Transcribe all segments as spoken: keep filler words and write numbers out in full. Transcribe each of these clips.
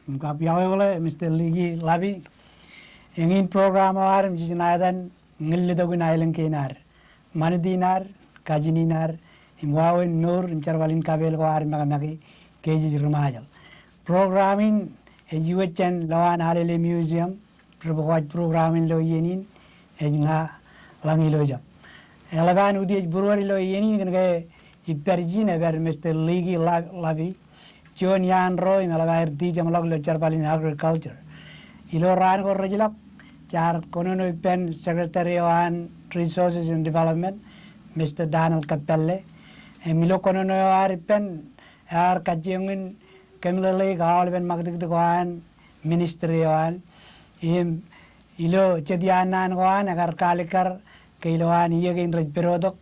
Im kab iọkwe eokle Mister Liki Labi. Eñin program eo ad im jej ṇa etan ñillitok in aelōñ kein ad, ṃanit in ad, kajin in ad, im wāween mour im jerbal in kapeel ko ad mekamaki ke jej ri Ṃajeḷ. Program in ej iwōj jān lowaan Alele Museum, ri-pukot program in ilo iien in ej ña Lañi Lojab. Eḷap an utiej būruod ilo iien in kōnke ippād ijin epād Mister Liki La-, Labi, juon iaan ro im eḷap aer dijeṃḷọk ilo jerbal in agriculture. Ilo raan ko rej ilọk, jaar kōnono ippān Secretary eo an Resources and Development, Mister Donald Kappale. Im ilo kōnono eo ad ippān, ear kajjioñ in kōmeḷeḷeik aolepen ṃakūtkūt ko an ministry eo an. Im ilo jet iaan ko an ekar kaalikkar ke ilowaan iiō kein rej pedotok,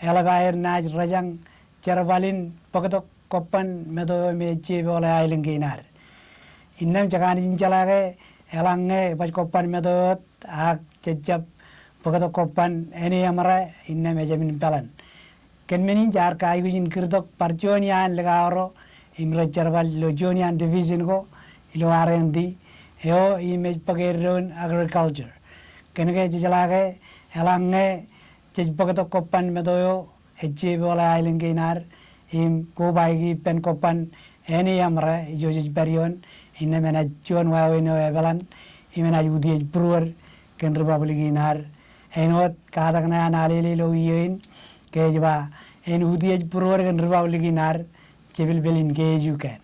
eḷap aer naaj rōjañ jerbal in bōktok kobban meto eo me ej jepoḷe aelōñ kein ad. Innām jekanooj in jeḷā ke eḷaññe baj kobban meto eo wōt ak jej jab bōktok kobban āne eṃōrā, innām ejāmin peḷan. Kōn men in jaar kaikuj in kūrtok bar juon iaan likao ro im rej jerbal ilo juon iaan division ko ilo R and D eo im ej bōk eddoin agriculture. Kōnke jej jeḷā ke eḷaññe jej bōktok kobban meto eo ej jepoḷe aelōñ kein ad im kobaiki ippān kobban āne eṃōrā ijo jej pād ioon, innām enaaj juon wāween eo epeḷan im enaaj utiej būruod kōn republic in ad. Āinwōt katak ṇe an Alele ilo iiō in, ke ej ba en utiej būruod kōn republic in ad, jepelpel in keeju kāān.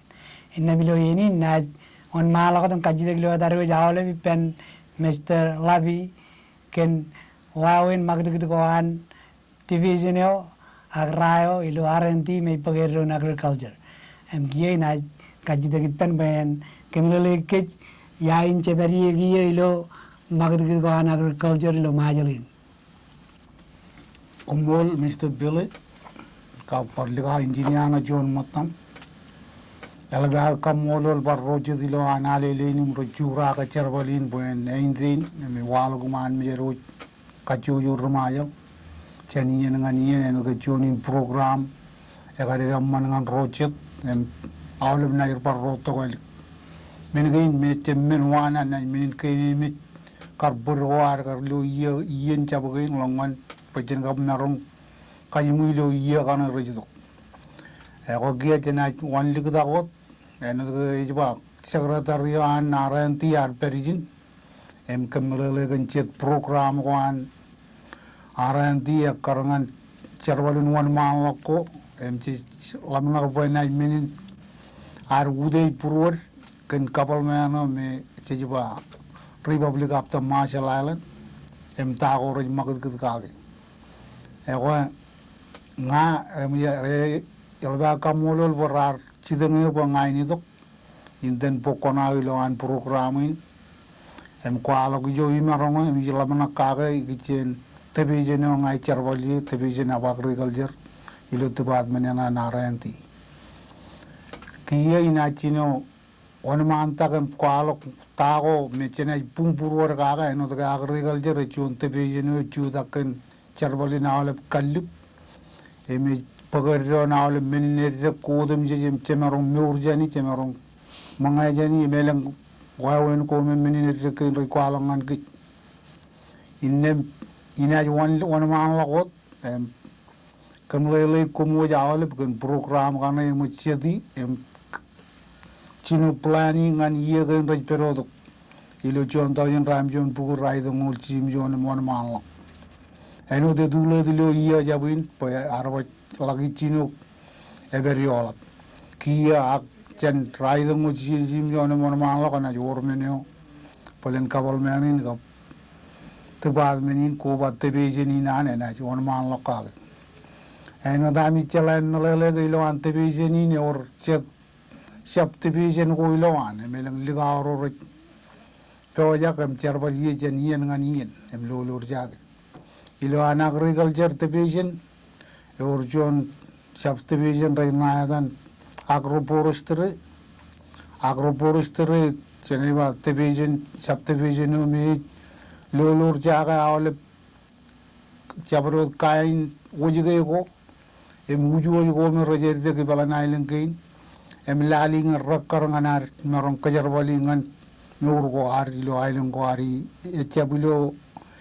Innām ilo iien in naaj wōnṃaanḷọk wōt im kajjitōk ilo etadiwōj aolep ippān Mister Labi kōn wāween ṃakūtkūt ko an division eo ak ra eo ilo R and D me ej bōk eddoin agriculture. Im kiiō inaaj kajjitōk ippān bwe en kōmeḷeḷeik kōj ia in jepād ie kiiō ilo ṃakūtkūt ko an agriculture ilo Ṃajeḷ in. Koṃṃool Mister Billy, kab bar likao engineer ṇe juon ṃōttan. Eḷap aō kaṃṃoolol bar ro jet ilo an Alele in im rej juraake jerbal in bwe en āindein im waḷọk iṃaan mejād wōj kajjojo ri Ṃajeḷ jān iien ñan iien. Āinwōt ke juon in program ekar eṃṃan ñan ro jet im aolep naaj bar ro tokālik. Men kein me ejjab men wōṇāān, naaj men in keememej kar bōd ko ad kar ilo iiō, iien jab kein ḷọk ñan bwe jen kab maroñ kajiṃwe ilo iiō kaṇe rej itok. Ekwe kiiō jenaaj wanliktak wōt, āinwōt ke ej ba secretary eo an R and D ear pād ijin im kōmeḷeḷe kōn jet program ko an R and D ekkar ñan jerbal in wōnṃaanḷọk ko, im jej ḷōmṇak bwe enaaj men in ad utiej būruod kōn kabōḷmāān eo me jej ba Republic of the Marshall Island im ta ko rej ṃakūtkūt kake. Ekwe ña, im, e, eḷap aō kaṃṃoolol bwe raar jitōñ eō bwe ña in itok in iten bōk koṇaō ilowaan program in im kwaḷọk ijo imaroñ eo im ij ḷōmṇak kake ikijjien division eo ña ij jerbal ie, Division of Agriculture, ilo department eṇ an R and D. Kiiō inaaj jino wōnṃaantak im kwaḷọk ta ko me jenaaj buñbūruod kake, āinwōt ke agriculture ej juon division eo ej jutak kōn jerbal in aolep kallib. Im ej bōk eddoin aolep men in eddek ko otemjej im jemaroñ mour jāni, jemaroñ ṃōñā jāni, im elōñ wāween ko me men in eddek kein rej kwaḷọk ñan kōj. Innām inaaj wōn, wōnṃaanḷọk wōt im kōmeḷeḷeik koṃ wōj aolep kōn program kaṇe eṃōj jeti im jino plan e ñan iiō kein rej pedotok ilo juon taujin ratimjuon bukwi raitiñoul jimjuon im wōnṃaanḷọk. Āinwōt etulōt ilo iiō jab in bwe ear baj ḷaki jino epād ioḷap. Kiiō ak jān raitiñoul jimjuon im wōnṃaanḷọk enaaj wōr men eo bōlen kabōḷmāān in kab department in koba division in an enaaj wōnṃaanḷọk kake. Āinwōt ami jeḷā im meḷeḷe ke ilowaan division in ewōr jet subdivision ko ilowaan im elōñ likao ro rej pojak im jerbal ie jān iien ñan iien im lolorjake. Ilowaan agriculture division ewōr juon subdivision rej ṇa etan agroforestry. Agroforestry jenaaj ba division, subdivision eo me ej lolorjake aolep jabdewōt kain wōjke ko im wūjwōj ko me rej eddek ipeḷan aelōñ kein. im lale ñan rekkar ñan ad maroñ kōjerbali ñan mour ko ad ilo aelōñ ko ad, ejjab ilo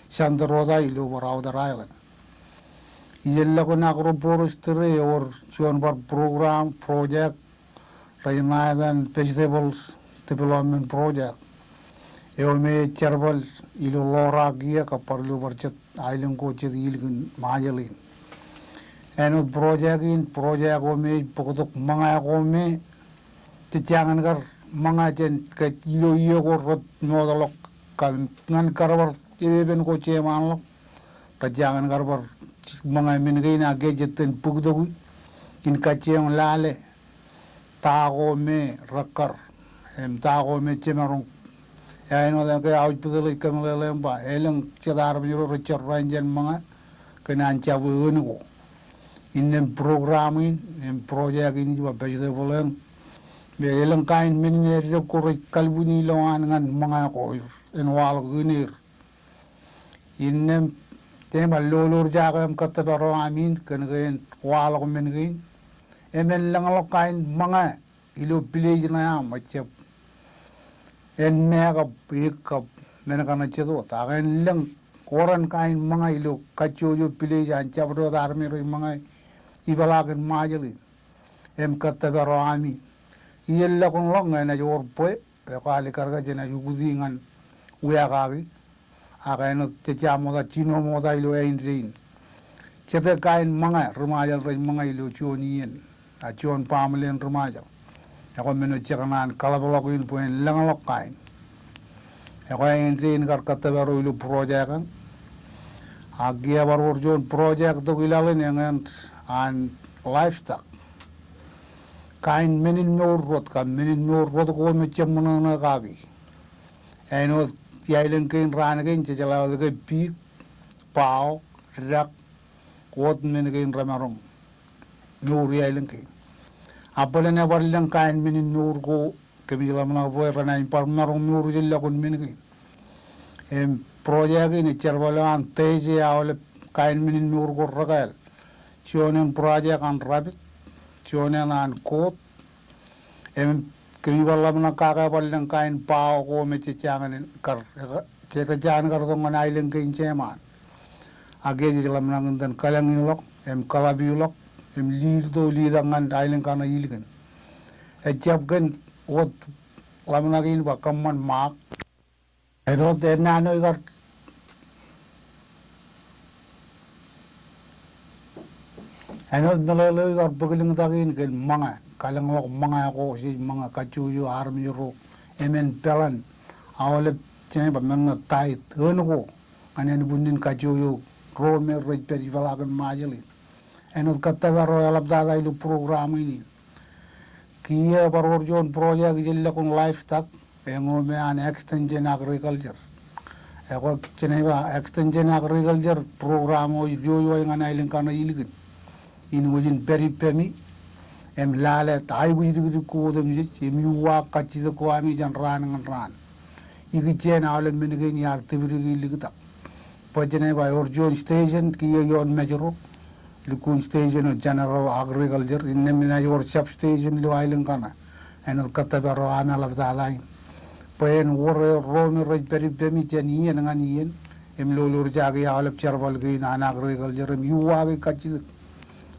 center wōt ilo bar outer island. Ijellọkun agroforestry ewōr juon bar program, project rej ṇa etan Vegetables Development Project. Eo me ej jerbal ilo Lora kiiō kab bar ilo bar jet aelōñ ko jet ilikin Ṃajeḷ in. Āinwōt project in, project eo me ej bōktok ṃōñā ko me jej jañin kar ṃōñā jān ke ilo iiō ko rej mootḷọk kab ñan kar bar epepen ko jeṃaanḷọk, rej jañin kar bar ṃōñā men kein ak ke jej itōn bōktok in kajjioñ lale ta ko me rekkar im ta ko me jemaroñ. Āinwōt ke Aujpitōḷ ej kōmeḷeḷe im ba elōñ jet armej ro rej jorrāān jān ṃōñā kōn an jab ānō ko. Innām program in im project in ij ba vegetable in, me elōñ kain men in eddek ko rej kalbwini ilowaan ñan ṃōñā ko, en waḷọk āneer. Innām, jeṃḷọk lolorjake im kōttōpar eo ami in kōn ke en waḷọk men kein. Im en lōñḷọk kain ṃōñā ilo village ṇe aṃ, ejjab en me kab ek kab men kaṇe jet wōt. Ak en lōñ oran kain ṃōñā ilo kajjojo village an jabdewōt armej rej ṃōñā ipeḷaakin Ṃajeḷ in im kōttōpar eo ami in. Ijellọkun ḷọk ñe enaaj wōr bwe ekwe alikkar ke jenaaj ukōti ñan wiakaki. Ak āinwōt jej jab ṃokta jino ṃokta ilo āindein, jete kain ṃōñā ri-Ṃajeḷ rej ṃōñā ilo juon iien, a juon baaṃle in ri-Ṃajeḷ. Ekwe men eo jekōṇaan kaḷapḷọk in bwe en lōñḷọk kain. Ekwe āindein kar kōttōpar eo ilo project in. Ak kiiō bar wōr juon project tok ilaḷ in eñin an livestock. Kain men in mour rot kab men in mour rot ko me jab ṃōṇōṇō kaki. Āinwōt iaelōñ kein raan kein, jejeḷā wōt ke piik, bao, dak, wōt men kein remaroñ mour iaelōñ kein. A bōlen ebar lōñ kain men in mour ko, kōmij ḷōmṇak bwe renaaj bar maroñ mour ijellọkun men kein. Im project in ej jerbal eo an Teje aolep kain men in mour ko rekāāl. Juon en project an rabbit, juon en an goat, im kōmij bar ḷōmṇak kake bar lōñ kain bao ko me jej jañin kar, jej jañin kar tok ñan aelōñ kein jeṃaan. Ak ke jej ḷōmṇak in itōn kalōñeḷọk im kaḷapḷọk im liilto litak ñan aelōñ kaṇe ilikin. Ejjab kōn wōt ḷōmṇak in ba kōṃṃan ṃaak. Āinwōt ennaan eo ikar, āinwōt meḷeḷe eo ikar bōklōñtak in kōn ṃōñā, kalōñḷọk ṃōñā ko, jej ṃōñā kajjojo armej ro, emān peḷan aolep, jenaaj ba men ṇe tithe, ānō ko ñan ānbwinnin kajjojo ro me rej pād ipeḷaakin Ṃajeḷ in. Āinwōt kōttōpar eo eḷaptata ilo program in in. Kiiō bar wōr juon project ijellọkun livestock, eño me an Extension Agriculture. Ekwe jenaaj ba Extension Agriculture program eo ej ijo iwōj ñan aelōñ kaṇe ilikin in wōj in pād ippemi im lale aikuj dikdik ko otemjej im iuwaak kajjitōk ko ami jān raan ñan raan. Ikijjien aolep men kein iar tipdiki liktak. Bwe jenaaj ba ewōr juon station kiiō ioon Mājro, lukkuun station eo General Agriculture, innām enaaj wōr substation ilo aelōñ kaṇe. Āinwōt kōttōpar eo aṃ eḷaptata in. Bwe en wōr ro me rej pād ippemi jān iien ñan iien im lolorjake aolep jerbal kein an agriculture im iuwaaki kajjitōk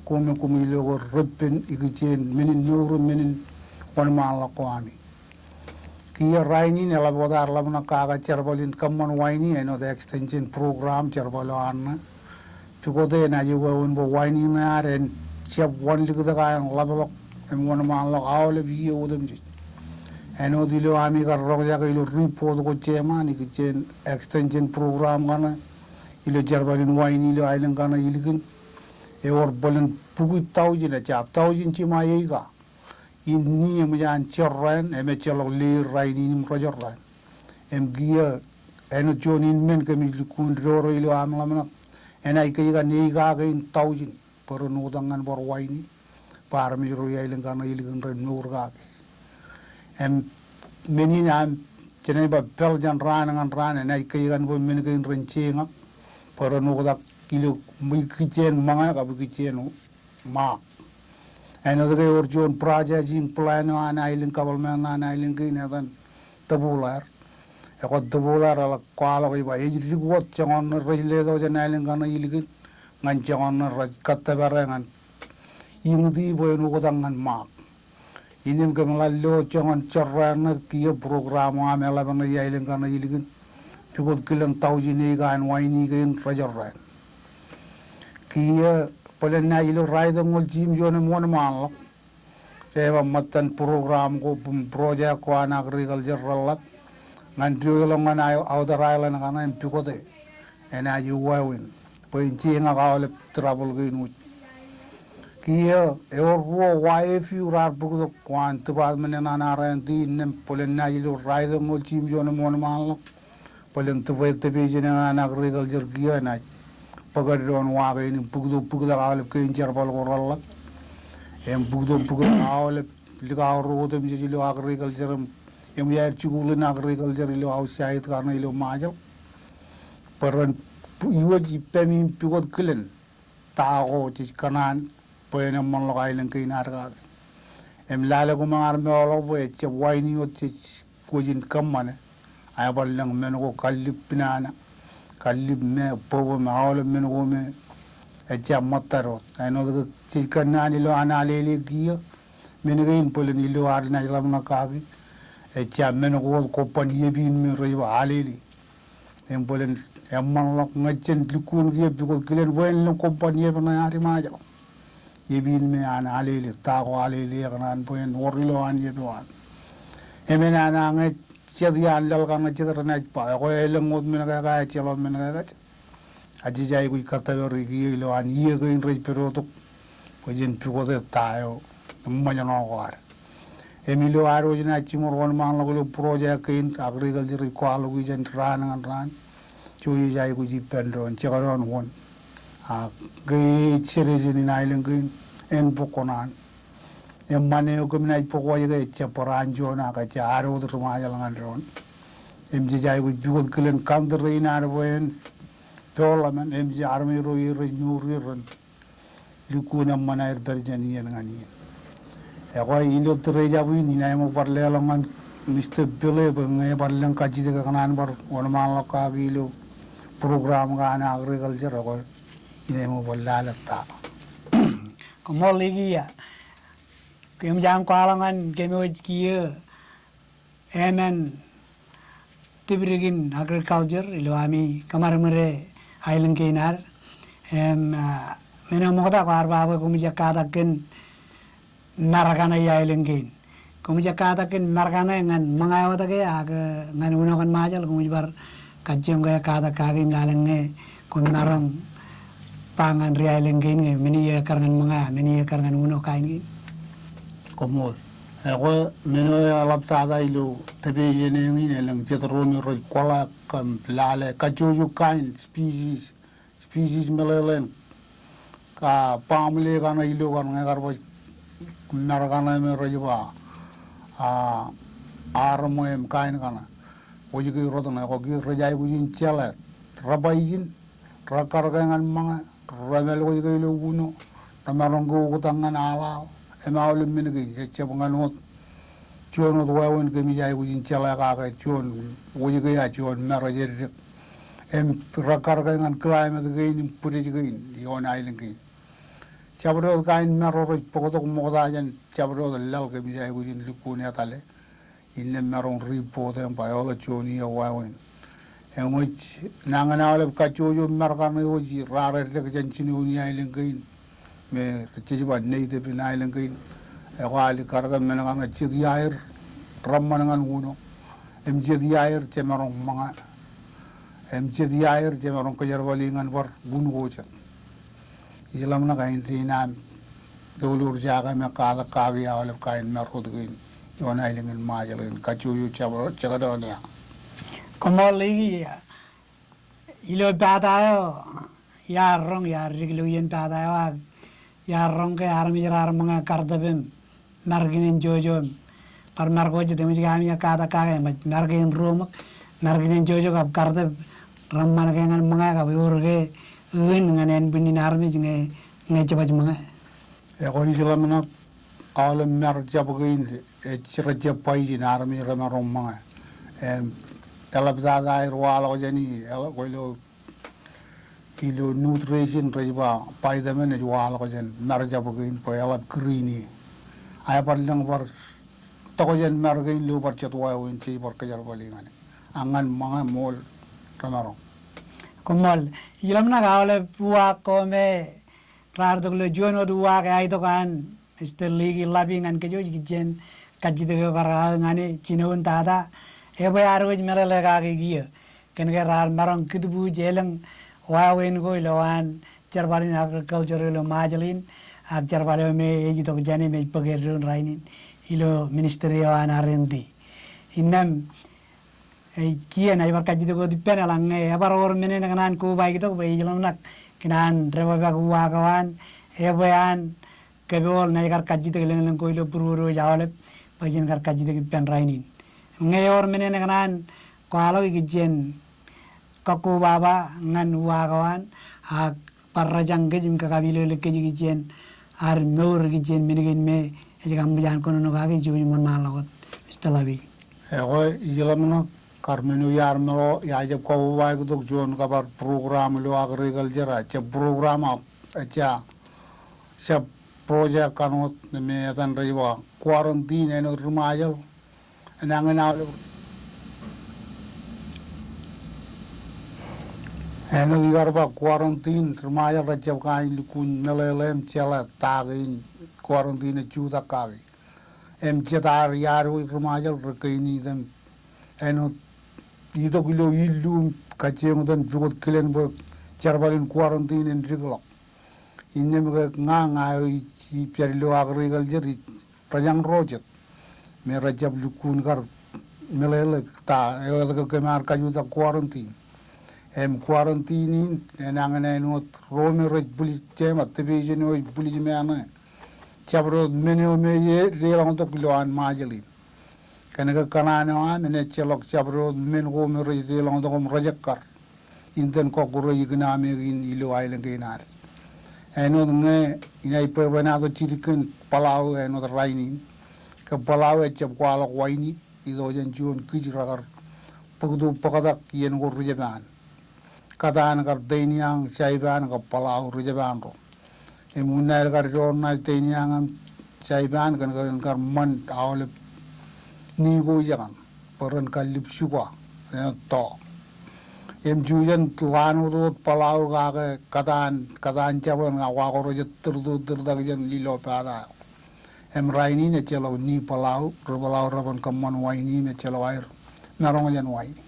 ko me koṃij lo ke reppen ikijjien men in mour im men in wōnṃaanḷọk ko ami. Kiiō rainin eḷap wōt ad ḷōmṇak kake jerbal in kōṃṃan waini āinwōt extension program jerbal eo an ṇe. Pukot e enaaj ewi wōn bwe waini ṇe ad en jab wanliktak aer ḷapḷọk im wōnṃaanḷọk aolep iiō otemjej. Āinwōt ilo ami kar roñjake ilo report ko jeṃaan ikijjien extension program kaṇe ilo jerbal in waini ilo aelōñ kaṇe ilikin. Ewōr bōlen bukwi taujin, ejjab taujin jiṃa eika in ni eṃōj an jorrāān, im ejjeḷọk leer rainin im rejorrāān. Im kiiō āinwōt juon in men kōmij lukkuun doore ilo aṃ ḷōmṇak, enaaj kōjkan eika kein taujin bwe ren oktak ñan bar waini, bwe armej ro iaelōñ kaṇe ilikin ren mour kaki. Im men in aṃ, jenaaj ba peḷ jān raan ñan raan, enaaj kōjkan bwe men kein ren jeñak bwe ren oktak ilo ikijjien ṃōñā kab ikijjien ṃaak. Āinwōt ke ewōr juon processing plant eo an aelōñ, government ṇe an aelōñ kein etan Tōbuḷaer. Ekwe Tōbuḷaer eḷak kwaḷọk ej ba ej dik wōt joñan rej letok jān aelōñ kaṇe ilikin ñan joñan rej kōttōpare ñan iñiti bwe en oktak ñan ṃaak. Innām kōmeḷeḷe lo joñan jorrāān ṇe kiiō program eo aṃ eḷap ṇe iaelōñ kaṇe ilikin pukot kilen taujin acre an waini kein rejorrāān. Kiiō bōlen naaj ilo raitōñoul jimjuon im wōnṃaanḷọk. Jej ba ṃōttan program ko im project ko an agriculture reḷap ñan diwōjḷọk ñan outer island kaṇe im pukote enaaj wāween bwe en jeñak aolep trouble kein wōj. Kiiō ewōr ruo Y F U raar bōktok ko an department eṇ an R and D innām bōlen naaj ilo raitōñoul jimjuon im wōnṃaanḷọk. Bōlen division eṇ an agriculture kiiō enaaj bōk eddoon wa kein im bōktok, bōktok aolep kein jerbal ko reḷap. Im bōktok, bōktok aolep likao ro otemjej ilo agriculture im, im iaer jikuuḷ in agriculture ilo outside kaṇe ilo Ṃajeḷ. Bwe ren iwōj ippemi im pukot kilen ta ko jej kōṇaan bwe en eṃṃanḷọk aelōñ kein ad kaki. Im lale koṃ ar meḷọkḷọk bwe ejjab waini wōt jej kwōj in kōṃṃane. Ak ebar lōñ men ko kallib banana, kallib me bōbō me aolep men ko me ejjab ṃōttad wōt. Āinwōt ke jej kōnnaan ilo an alele kiiō, men kein bōlen ilo ad naaj ḷōmṇak kaki, ejjab men ko wōt, kobban iep in me rej ba alele. Im bōlen eṃṃanḷọk ñe jen lukkuun kiiō pukot kilen bwe en lōñ kobban iep ṇe ad Ṃajeḷ. Iep in me an alele, ta ko alele ekōṇaan bwe en wōr ilo an iep eo an. Im enañin ñe jet iaan laḷ kaṇe jet renaaj ba, ekwe elōñ wōt men kōkā, ejjeḷọk men kōkā. Ak jej aikuj kōttōpar kiiō ilo an iiō kein rej pād tok bwe jen pukote ta eo eṃōjṇọ ko ad. Im ilo ad wōj naaj jiṃor wōnṃaanḷọk ilo project kein agriculture ij kwaḷọk ijeṇ raan ñan raan. Jouj jej aikuj ippān doon, jekdọọn wōn. Ak ke ej citizen in aelōñ kein, en bōk kōṇaan. Im ṃan eo kōm naaj bōk wōj ke ejjab bar an juon ak ejjab ad wōt ri Ṃajeḷ ñan doon. Im jej aikuj pukot kilen country in ad bwe en peḷḷọk men, im jej armej ro ie rej mour ie ren lukkuun eṃṃan aer pād jān iien ñan iien. Ekwe ilo tōre jab in, inaaj ṃōk bar leḷọk ñan Mister Pele bwe ñe ebar lōñ kajjitōk ekōṇaan bar wōnṃaanḷọk kaki ilo program ko an agriculture, ekwe inaaj ṃōk bar lale ta. Koṃṃool Liki. Kōm jañin kwaḷọk ñan kōm wōj kiiō emān dipdik in agriculture ilo ami kōṃadṃōde aelōñ kein ad. Im, ah, men eo ṃokta kwaar ba bwe koṃij katak kōn mar kaṇe iaelōñ kein. Koṃij katak kōn mar kaṇe ñan ṃōñā wōt ke ak ñan uno kōn Ṃajeḷ, koṃij bar kajjioñ ke katak kaki im lale ñe koṃ maroñ ba ñan ri aelōñ kein ke men iiō ekkar ñan ṃōñā, men iiō ekkar ñan uno kain kein. Koṃṃool. Ekwe men eo eḷaptata ilo tōpej eṇ in, elōñ jet ro me rej kwaḷọk im lale kajjojo kain species, species meḷeḷein ka baaṃle kaṇe ilo kaṇe ñe kar baj mar kaṇe me rej ba, ah, armworm kain kaṇe. Wōj ke rot ṇe, ekwe kiiō rej aikuj in jeḷā, rej ba ijin, rej karōk ñan ṃōñā, rej mālwōj ke ilo uno, rej maroñ ke oktak ñan aḷaḷ, im aolep men kein, ejjab ñan wōt juon wōt wāween kōmij aikuj in jeḷā kake juon wōj ke ak juon mar ej eddek. Im rej karōk ñan climate kein im bwidej kein ioon aelōñ kein. Jabdewōt kain mar ro rej bōktok ṃokta jān jabdewōt laḷ kōmij aikuj in lukkuun etale. Innām maroñ report e im ba eḷap juon iiō wāween. Eṃōj nañin aolep kajjojo mar kaṇe wōj raar eddek jān jinoin aelōñ kein me rej ba native in aelōñ kein. Ekwe alikkar ke men kaṇe jet iaer reṃṃan ñan uno. Im jet iaer jemaroñ ṃōñā. Im jet iaer jemaroñ kōjerbali ñan bar un ko jet. Ij ḷōmṇak aō indein aṃ doulurjake me katak kaki aolep kain mar rot kein ioon aelōñ in Ṃajeḷ in kajjojo jabdewōt jekdọọn ia. Koṃṃool Liki. Ilo pata eo iar roñ, iar dik ilo iien pata eo ak iar roñ ke armej raar ṃōñā kartep im mar kein en jojo im bar mar ko jet, eṃōj ke ami katak kake, eṃōj mar kein ruo ṃōk, mar kein en jojo kab kartep reṃṃan ke ñan ṃōñā kab ewōr ke ien ñan ānbwinnin armej ñe, ñe jebaj ṃōñā. Ekwe ij ḷōmṇak aolep mar jab kein ej, rej jab bajjin armej remaroñ ṃōñā. Im eḷaptata aer waḷọk jān e, eḷap ilo, ilo nutrition rej ba vitamin ej waḷọk jān mar jab kein bwe eḷap green e. Ak ebar lōñ bar tokjān mar kein ilo bar jet wāween jej bar kōjerbali ñan e. Ak ñan ṃōñā ṃool remaroñ. Koṃṃool. Ijeḷā ṇe aolep uwaak ko me raar itok ilo juon wōt uwaak eo itok an Mister Lee Labi ñan kōj ej kiiō jān kajjitōk eo kar aō ñan e jinoin tata. Ebwe ad wōj meḷeḷe kaki kiiō. Kōnke raar maroñ kūtbuuj elōñ wāween ko ilowaan jerbal in agriculture ilo Ṃajeḷ in, ak jerbal eo me ej itok jān e me ej bōk eddoin rainin ilo ministry eo an R and D. Innām ej kiiō naaj bar kajjitōk wōt ippān eḷaññe ebar wōr men in ekōṇaan kobaik tok bwe ij ḷōmṇak kōn an dāpdepdep uwaak eo an, ebwe an kōpool naaj kar kajjitōk lōñlōñ ko ilo būruod eo ej aolep bwe jen kar kajjitōk ippān rainin. Ñe ewōr men in ekōṇaan kwaḷọk ikijjien kakkobaba ñan uwaak eo an, ak bar rōjañ kōj im kakapilōklōk kōj ikijjien ad mour ikijjien men kein me ej kaṃṃool an kōnono kaki, jouj im wōnṃaanḷọk wōt, Mister Labi. Ekwe, ij ḷōmṇak kar men eo iar meḷeḷe, iar jab kakobaik tok juon kab ad program ilo agriculture, a jab program, a ejja, jab project kanooj me etan rej ba quarantine āinwōt ri Ṃajeḷ. Enañin aolep āinwōt ikar ba quarantine, ri Ṃajeḷ rej jab kain lukkuun meḷeḷe im jeḷā ta kein quarantine ej jutak kaki. Im jet ad iaad wōj ri Ṃajeḷ rej kein item āinwōt itok ilo illu im kajjioñ itan pukot kilen bwe jerbal in quarantine en dikḷọk. Innām ke ña, ña eo ij, ij pād ilo agriculture, ij rōjañ ro jet me rej jab lukkuun kar meḷeḷe ta eo etke kōm ar kajutak quarantine. Im quarantine in enañin āinwōt ro me rej bwilij, jema division eo ej bwilij meṇe, jabdewōt men eo me ej deḷọñtok ilowaan Ṃajeḷ in. Kōnke kōṇaan eo aṃ en ejjeḷọk jabdewōt men ko me rej deḷọñtok im rej ekkar inten kọkkure economy kein ilo aelōñ kein ad. Āinwōt ñe inaaj bwebwenato jidik kōn Palau āinwōt rainin, ke Palau ejjab kwaḷọk waini, itok jān juon kij rekar bōktok bōktak iien ko ri Jepaan. Kōtaan kar Taniang, Saipan kab Palau ri Jepaan ro. Im unin aer kar door ṇae Taniang im Saipan kōn kar, kar ṃan aolep ni ko ijekaṇ bwe ren kallib sugar, e, to. Im jujen ḷaan wōt wōt Palau kake kōtaan, kōtaan Japan, ak wa ko rej tūrto tūrtak jān ilo pata eo. Im rainin ejjeḷọk ni Palau, ri Palau reban kōṃṃan waini im ejjeḷọk aer maroñ jān waini.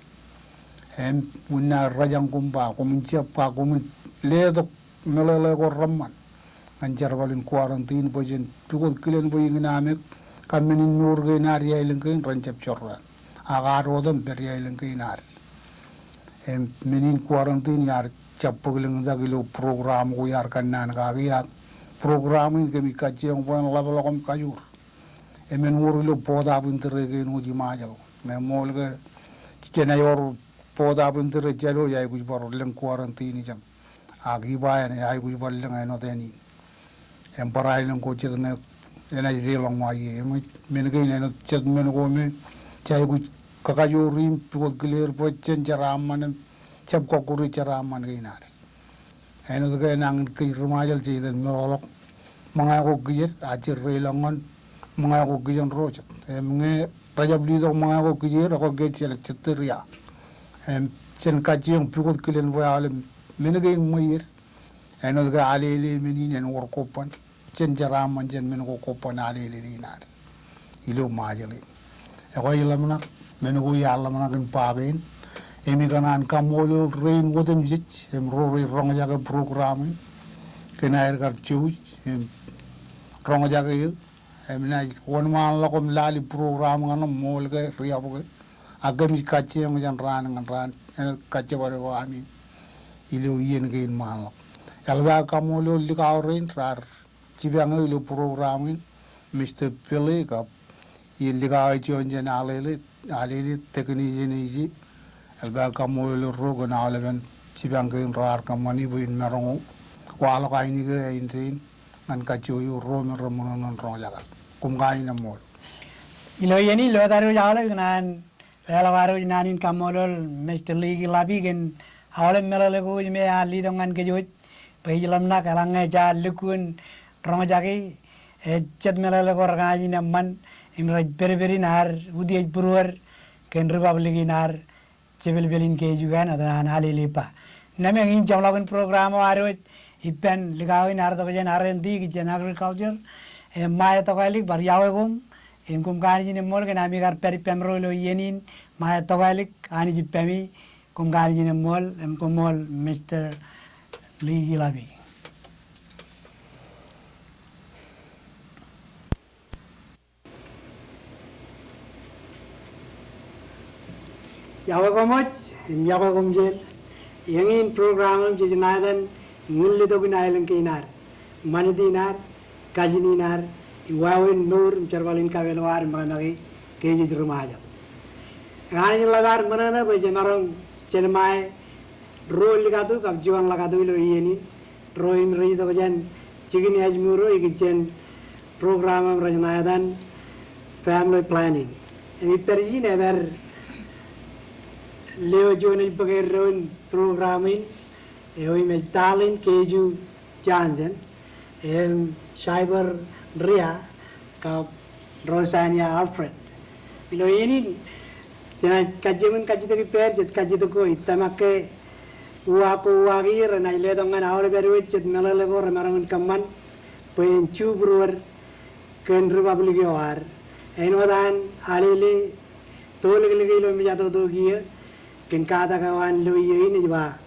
Im unin aer rōjañ koṃ ba koṃwin jab, ba koṃwin letok meḷeḷe ko reṃṃan ñan jerbal in quarantine bwe jen pukot kilen bwe economy kab men in mour kein ad iaelōñ kein ren jab jorrāān. Ak ad otem pād iaelōñ kein ad. Im men in quarantine iar jab bōk lōñtak ilo program ko iar kōnnaan kaki, ak program in kōmij kajjioñ bwe en ḷapḷọk im kajoor. Im en wōr ilo Port of Entry kein wōj i Ṃajeḷ. Ñe ṃool ke jenaaj wōr Port of Entry ejja lo, ij aikuj bar lōñ quarantine ijeṇ. Ak iba eṇ ij aikuj bar lōñ āinwōt ānin. Im bar aelōñ ko jet ñe enaaj deḷọñ wa ie. Im men kein āinwōt jet men ko me jej aikuj kakajoor im pukot kile er bwe jen jeraaṃṃan im jab kọkkure jeraaṃṃan kein ad. Āinwōt ke enañin kōj ri Ṃajeḷ jej itōn meḷọkḷọk ṃōñā ko kijed, ak jej deḷọñ ñan ṃōñā ko kijeṇ ro jet. Im ñe rejjab letok ṃōñā ko kijeed, ekwe ke jen, jen tōria. Im jen kajjioñ pukot kilen bwe aolep men kein ṃweied, āinwōt ke alele men in en wōr kobban, jen jeraaṃṃan jān men ko kobban alele in ad ilo Ṃajeḷ in. Ekwe, ij ḷōmṇak, men ko iar ḷōmṇak in ba kein. Im ikōṇaan kaṃṃoolol rein otemjej im ro rej roñjake program in kōn aer kar jouj im roñjake eō. Im naaj wōnṃaanḷọk im lale program kaṇ ṃool ke riab ke, ak kōmij kajjioñ jān raan ñan raan, āinwōt kajjitōk eo ami ilo iien kein ṃaanḷọk. Eḷap aō kaṃṃoolol likao rein raar jipañ eō ilo program in, Mister Billy kab iien likao eo juon jān Alele, Alele, technician eo ije. Eḷap aō kaṃṃoolol erro kōn aolepen jipañ kein raar kōṃṃani bwe in maroñ waḷọk ainikien ain dein ñan kajjojo ro me reṃōṇōṇō in roñjake. Koṃ kajin eṃṃool. Ilo iien in, ilo ad wōj aolep ikōṇaan leḷọk ad wōj naan in kaṃṃoolol Mister Lee Kilapi kōn aolep meḷeḷe ko wōj me ear letok ñan kōj wōj bwe ij ḷōmṇak eḷaññe jaar lukkuun roñjake, ej jet meḷeḷe ko rekajin eṃṃan im rej pedped in ad utiej būruod kōn Republic in ad jepelpel in Keju kaṇ, etan an Alele ba. Innām eñin jeṃḷọkin program eo ad wōj ippān likao in ad itok jān R and D, ikijjien agriculture, im ṃae tokālik, bar iọkwe koṃ, im koṃ kajin eṃṃool kōn ami kar pād ippaṃro ilo iien in, ṃae tokālik, Anij ippaṃi, koṃ kajin eṃṃool, im koṃṃool Mister Lee Kilapi. Iọkwe koṃ wōj, im iọkwe koṃ jel. Eñin program eo jej ṇa etan ñillitok in aelōñ kein ad, ṃanit in ad, kajin in ad, im wāween mour im jerbal in kapeel eo ad im ṃakṃake ke ej ri Ṃajeḷ. Eñin ḷap ad ṃōṇōṇō bwe jemaroñ jelṃae ruo likatu kab juon likatu ilo iien in. Ro im rej itok jān jikin ājmour eo ikijjien program eo im rej ṇa etan family planning. Im ippād ijin ej pād lio juon ej bōk eddoin program in, eo im ej Darlene Keju Johnson, im Shaibar Ria, kab Rosania Alfred. Ilo iien in, jenaaj kajjioñ in kajjitōk ippāer jet kajjitōk ko ij tōmak ke uwaak ko uwaak iiō renaaj letok ñan aolep ad wōj jet meḷeḷe ko remaroñ in kōṃṃan bwe en jubūruod kōn Republic eo ad. Āinwōt an Alele tōlōklōke ilo mejatoto kiiō kōn katak eo an ilo iiō in ej ba,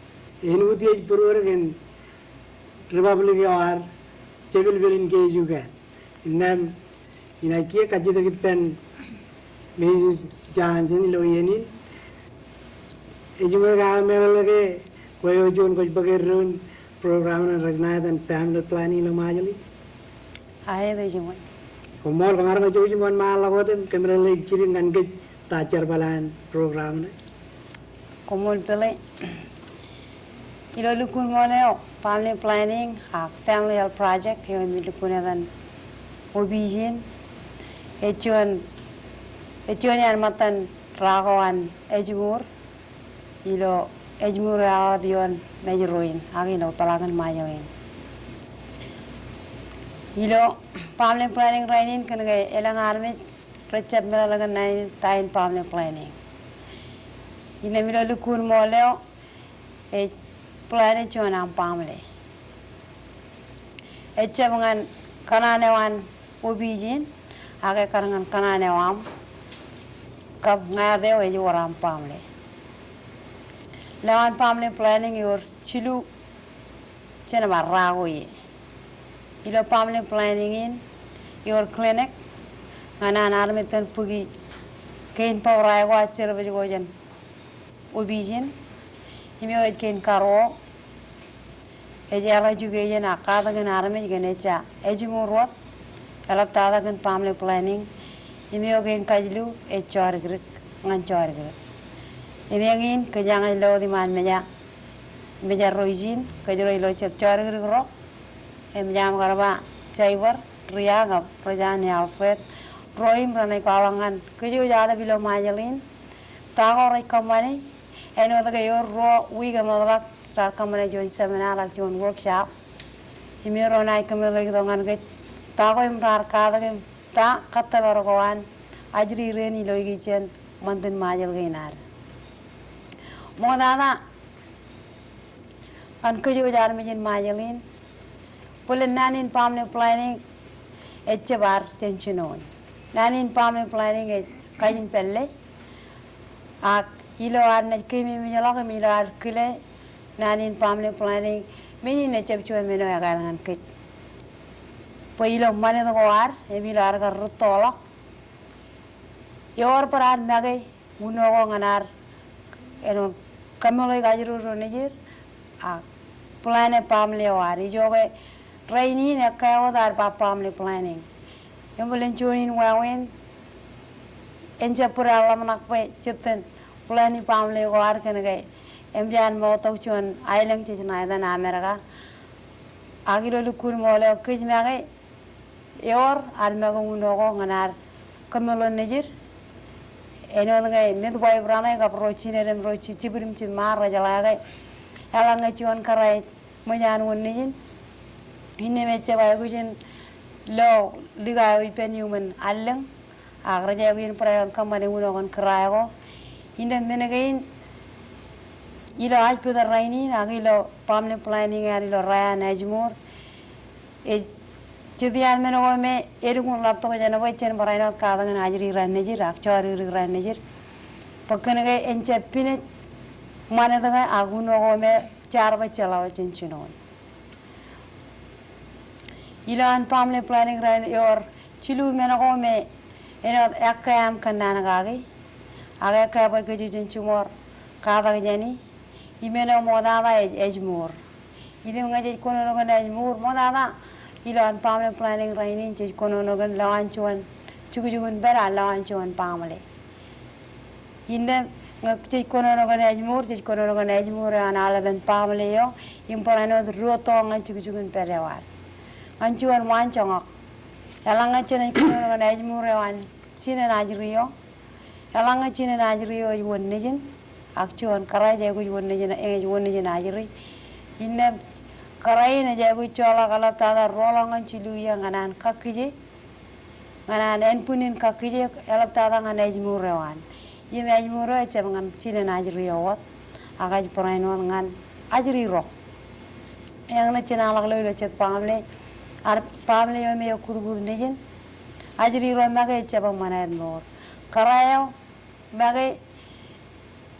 en utiej būruod kōn Republic eo ad jepelpel in Keju kaṇ. Innām inaaj kiiō kajjitōk ippān Missus Johnson ilo iien in. Ej iṃōj ke aō meḷeḷe ke kwe eo juon kwōj bōk eddoin program ṇe rej ṇa etan family planning ilo Ṃajeḷ in? Aet, ej iṃōj. Koṃṃool, koṃ maroñ ej jouj im wōnṃaanḷọk wōt im kōmeḷeḷeik jidik ñan kōj ta jerbal an program ṇe. Koṃṃool Pele. Ilo lukkuun ṃool eo, family planning ak family health project eo im lukkuun etan opiij in, ej juon, ej juon iaan ṃōttan rā ko an ājmour ilo ājmour eo eḷap ioon Mājro in ak ilo peḷaakin Ṃajeḷ in. Ilo family planning rainin kōnke elōñ armej rej jab meḷeḷe kōn naan in, ta in family planning. Innām ilo lukkuun ṃool eo, ej plan e juon aṃ family. Ejjab ñan kōṇaan eo an opiij in, ak ekkar ñan kōṇaan eo aṃ, kab ñāāt eo ej wōr aṃ family. Lewōj family planning ewōr jilu jān bar rā ko ie. Ilo family planning in, ewōr clinic ñan an armej itōn bōki kein bōbrae ko ak service ko jān opiij in. Im eo ej kein karuo, ej eḷap education ak katakin armej kōn ejja ājmour wōt, eḷaptata kōn family planning. Im eo kein kajilu, ej jodikdik ñan jodikdik. Im eñin, kōjeañ ej lo wōt iṃaan meja, mejarro ijin, kōjro ilo jek jodikdik ro. Im jam kar ba Jaibar Ria kab Rosania Alfred, ro im renaaj kwaḷọk ñan kōj wōj aolep ilo Ṃajeḷ in ta ko rej kōṃṃane. Āinwōt ke ewōr ruo wiik eṃōtḷọk raar kōṃṃane juon seminar ak juon workshop. Im eo renaaj kōmeḷeḷeik tok ñan kōj ta ko im raar katak im ta kōttōpar ko an ajri rein ilo ikijjien ṃantin Ṃajeḷ kein ad. Ṃoktata ñan kōj wōj armej in Ṃajeḷ in, bōlen naan in family planning ejjab ad jān jinoin. Naan in family planning ej kajin pālle. Ak ilo ad naaj keememejḷọk im ilo ad kile naan in family planning, men in ejjab juon men eo ekāāl ñan kōj. Bwe ilo ṃanit ko ad, im ilo ad kar rūttoḷọk, ewōr bōd ad make uno ko ñan ad, āinwōt kōmeḷeḷeik ajri ro nejid, ak plan e family eo ad. Ijoke rainin ekkā wōt ad ba family planning. Im bōlen juon in wāween, en jab bōd ad ḷōmṇak bwe jen plan e family ko ad kōnke eṃōj an ṃoktok juon aelōñ jej ṇa etan Amerika. Ak ilo lukkuun ṃool eo kōj make, Ewōr ad make uno ko ñan ad kōmmeḷeḷe nejid. Āinwōt ñe midwife raṇe kab ro jined im ro ji-, jibwid im jiṃṃaad rej jeḷā ke eḷaññe juon kōrā ej ṃōj an wōt nejin, innām ejjab aikuj in lo lika eo ippān iuṃwin allōñ, ak rej aikuj in barāinwōt kōṃṃane uno kōn kōrā eo. Innām men kein ilo ajpitōd rainin ak ilo family planning ad ilo Ryan Edgemoor, ej jet iaan men ko me elukkuun ḷaptok jān bwe jen barāinwōt katakin ajri raṇ nejid ak jodikdik raṇ nejid. Bwe kōnke en jab pinej ṃanit ke ak uno ko me jaar bwe jeḷā wōt jān jinoin. Ilowaan family planning raṇ ewōr jilu men ko me āinwōt ekkā aṃ kōnnaan kaki, ak ekkā bwe kōj jen jiṃor katak jāni, im men eo ṃoktata ej, ej mour. Im ñe jej kōnono kōn ej mour, ṃoktata ilowaan family planning rainin jej kōnono kōn lowaan juon jukjuk in pād ak lowaan juon family. Innām ñe jej kōnono kōn ej mour, jej kōnono kōn ej mour eo an aolepen family eo, im barāinwōt ruo tok ñan jukjuk in pād eo ad. Ñan juon waanjoñak. Eḷaññe jenaaj kōnono kōn ej mour eo an jinen ajri eo, eḷaññe jinen ajri eo ej wōt nejin, ak juon kōrā ej aikuj wōt nejin, ej wōt nejin ajri. Innām kōrā in ej aikuj joḷọk eḷaptata ruoḷọk ñan jilu iiō ñan an kakkije, ñan an ānbwinnin kakkije eḷaptata ñan ej mour eo an. Im ej mour eo ejjab ñan jinen ajri eo wōt, ak ej barāinwōt ñan ajri ro. Eñṇe jenaaj ḷak lo ilo jet family, ad family eo me ekkutkut nejin, ajri ro make ejjab eṃṃan aer mour. Kōrā eo make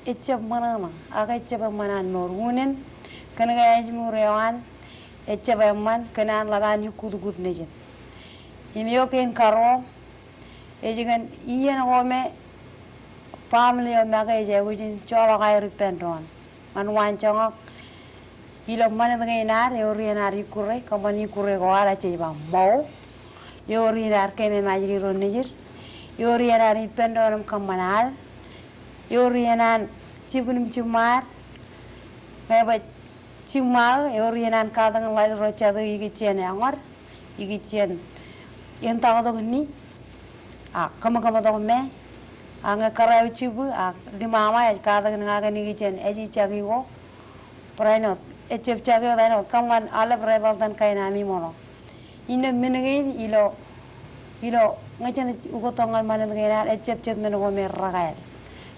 ejjab ṃōṇōṇō, ak ejjab eṃṃan an mour. Unin, kōnke ej mour eo an ejjab eṃṃan, kōn an ḷap an ekkutkut nejin. Im eo kein karuo, ej kōn iien ko me family eo make ej aikuj in joḷọk aer ippān doon. Ñan waanjoñak, ilo ṃanit kein ad, ewōr iien ad ikkure, kōṃṃan ikkure ko ad, ak jej ba ṃōo. Ewōr iien ad keemem ajri ro nejid. Ewōr iien ad ippān doon im kōṃṃan al. Ewōr iien an jibwid im jiṃṃaad. Ñe bwe jiṃṃaad, ewōr iien an katakin ḷadik ro jatū ikijjien eñor, ikijjien entaktok ni, ak kōmkōmtok me, ak ñe kōrā eo jibwi, ak limṃaṃa ej katakin ña kōn ikijjien ājejaki ko, barāinwōt, ejjab jaki wōt āinwōt, kōṃṃan aolep ri-Pāltan kain ami ṃōṇō. Innām men kein ilo, ilo ñe jenaaj ukōttok ñan ṃanit kein ad, ejjab jet men ko me rekāāl.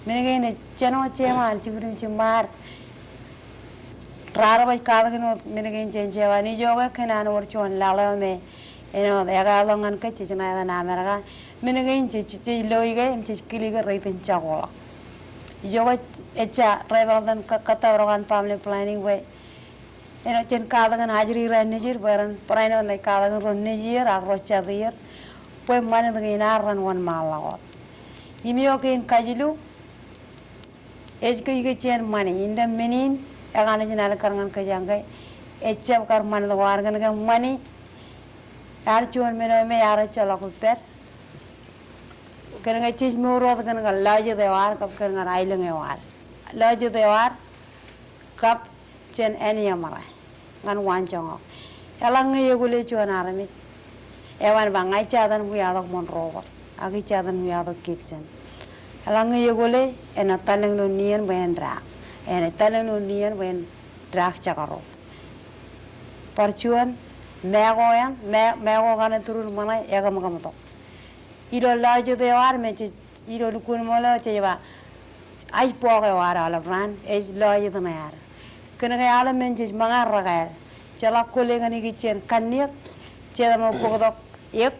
Men kein ej jeno jeṃaan, jibwid im jiṃṃaad. Raar baj katakin wōt men kein jān jeṃaan. Ijoke kōn an wōr juon laḷ eo me āinwōt ekāāl ḷọk ñan kōj, jej ṇa etan Amerika. Men kein jej, jej lo ke, im jej kile ke rej itōn jako ḷọk. Ijoke ejja ri-Pāltan kō-, kōttābrọk an family planning bwe āinwōt jen katakin ajri raṇ nejid, bwe ren barāinwōt naaj katakin ro nejier ak ro jatūer, bwe ṃanit kein ad ren wōnṃaanḷọk wōt. Im eo kein kajilu, ej ke ikijjien ṃani, innām men in, ekaṇ ijin alikkar ñan kōjeañ ke, ejjab kar ṃanit ko ad kōnke ṃani, ear juon men eo me ear ejjeḷọk ippād. Kōnke jej mour wōt kōn ñan lọjet eo ad, kab kōn ñan aelōñ eo ad. Lọjet eo ad, kab jān āne eṃṃara, ñan waanjoñak. Eḷaññe ekwōle juon armej, eban ba ña ij jatōn wiatok Monroe wōt, ak ij jatōn wiatok Gibson. Eḷaññe ekwōle, enaaj tallōñ ilo nien bwe en daak. Enaaj tallōñ ilo nien bwe en daak jekaro. Bar juon, mako eṇ, ma-, mako kaṇe turun ṃōṇe ekōmkōmtok. Ilo lọjet eo ad me jej, ilo lukkuun ṃool eo jej ba, ej bọọk eo ad aolep raan, ej lọjet ṇe ad. Kōnke aolep men jej ṃōñā rekāāl. Jeḷak kwōle kōn ikijjien kanniōk, jete ṃōk bōktok ek,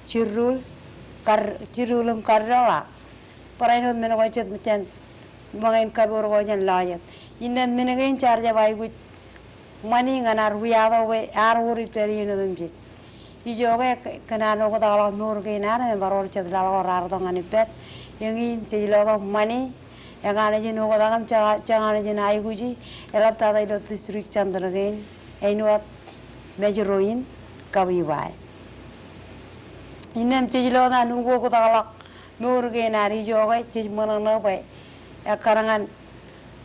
jiduul, kar-, jiduul im kaddoḷ ak barāinwōt men ko jet jān ṃōñā in kapoor ko jān lọjet. Innām men kein jaar jab aikuj ṃani ñan ad wiato bwe ear wōr ippād iien otemjej. Ijoke k-, kōn an oktakḷọk mour kein ad, im bar wōr jet laḷ ko raar itok ñan ippād. Eñin jej lo tok ṃani, ekaṇ ijin oktak im je-, jekaṇ ijin aikuji, eḷaptata ilo district center kein, āinwōt Mājro in kab Ebeye. Innām jej lo tok an ukoktakḷọk mour kein ad ijoke jej ṃōṇōṇō bwe ekkar ñan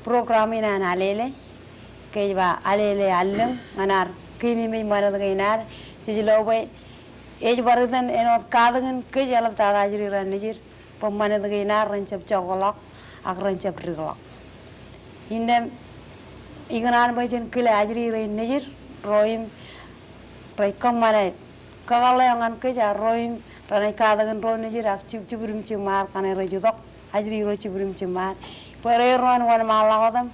program in an Alele, kōj ba Alele allōñ, ñan ad keememej ṃanit kein ad, jej lo bwe Ej bar iten āinwōt katakin kōj eḷaptata ajri raṇ nejid bwe ṃanit kein ad ren jab jokḷọk ak ren jab dikḷọk. Innām ikōṇaan bwe jen kile ajri rein nejid ro im rej kōṃṃane kakōḷḷe eo ñan kōj ak ro im renaaj katakin ro nejid ak jibjibdimjim ad kaṇe rej itok ajri ro jibdimjim ad. Bwe reruo en wōnṃaanḷọk wōt im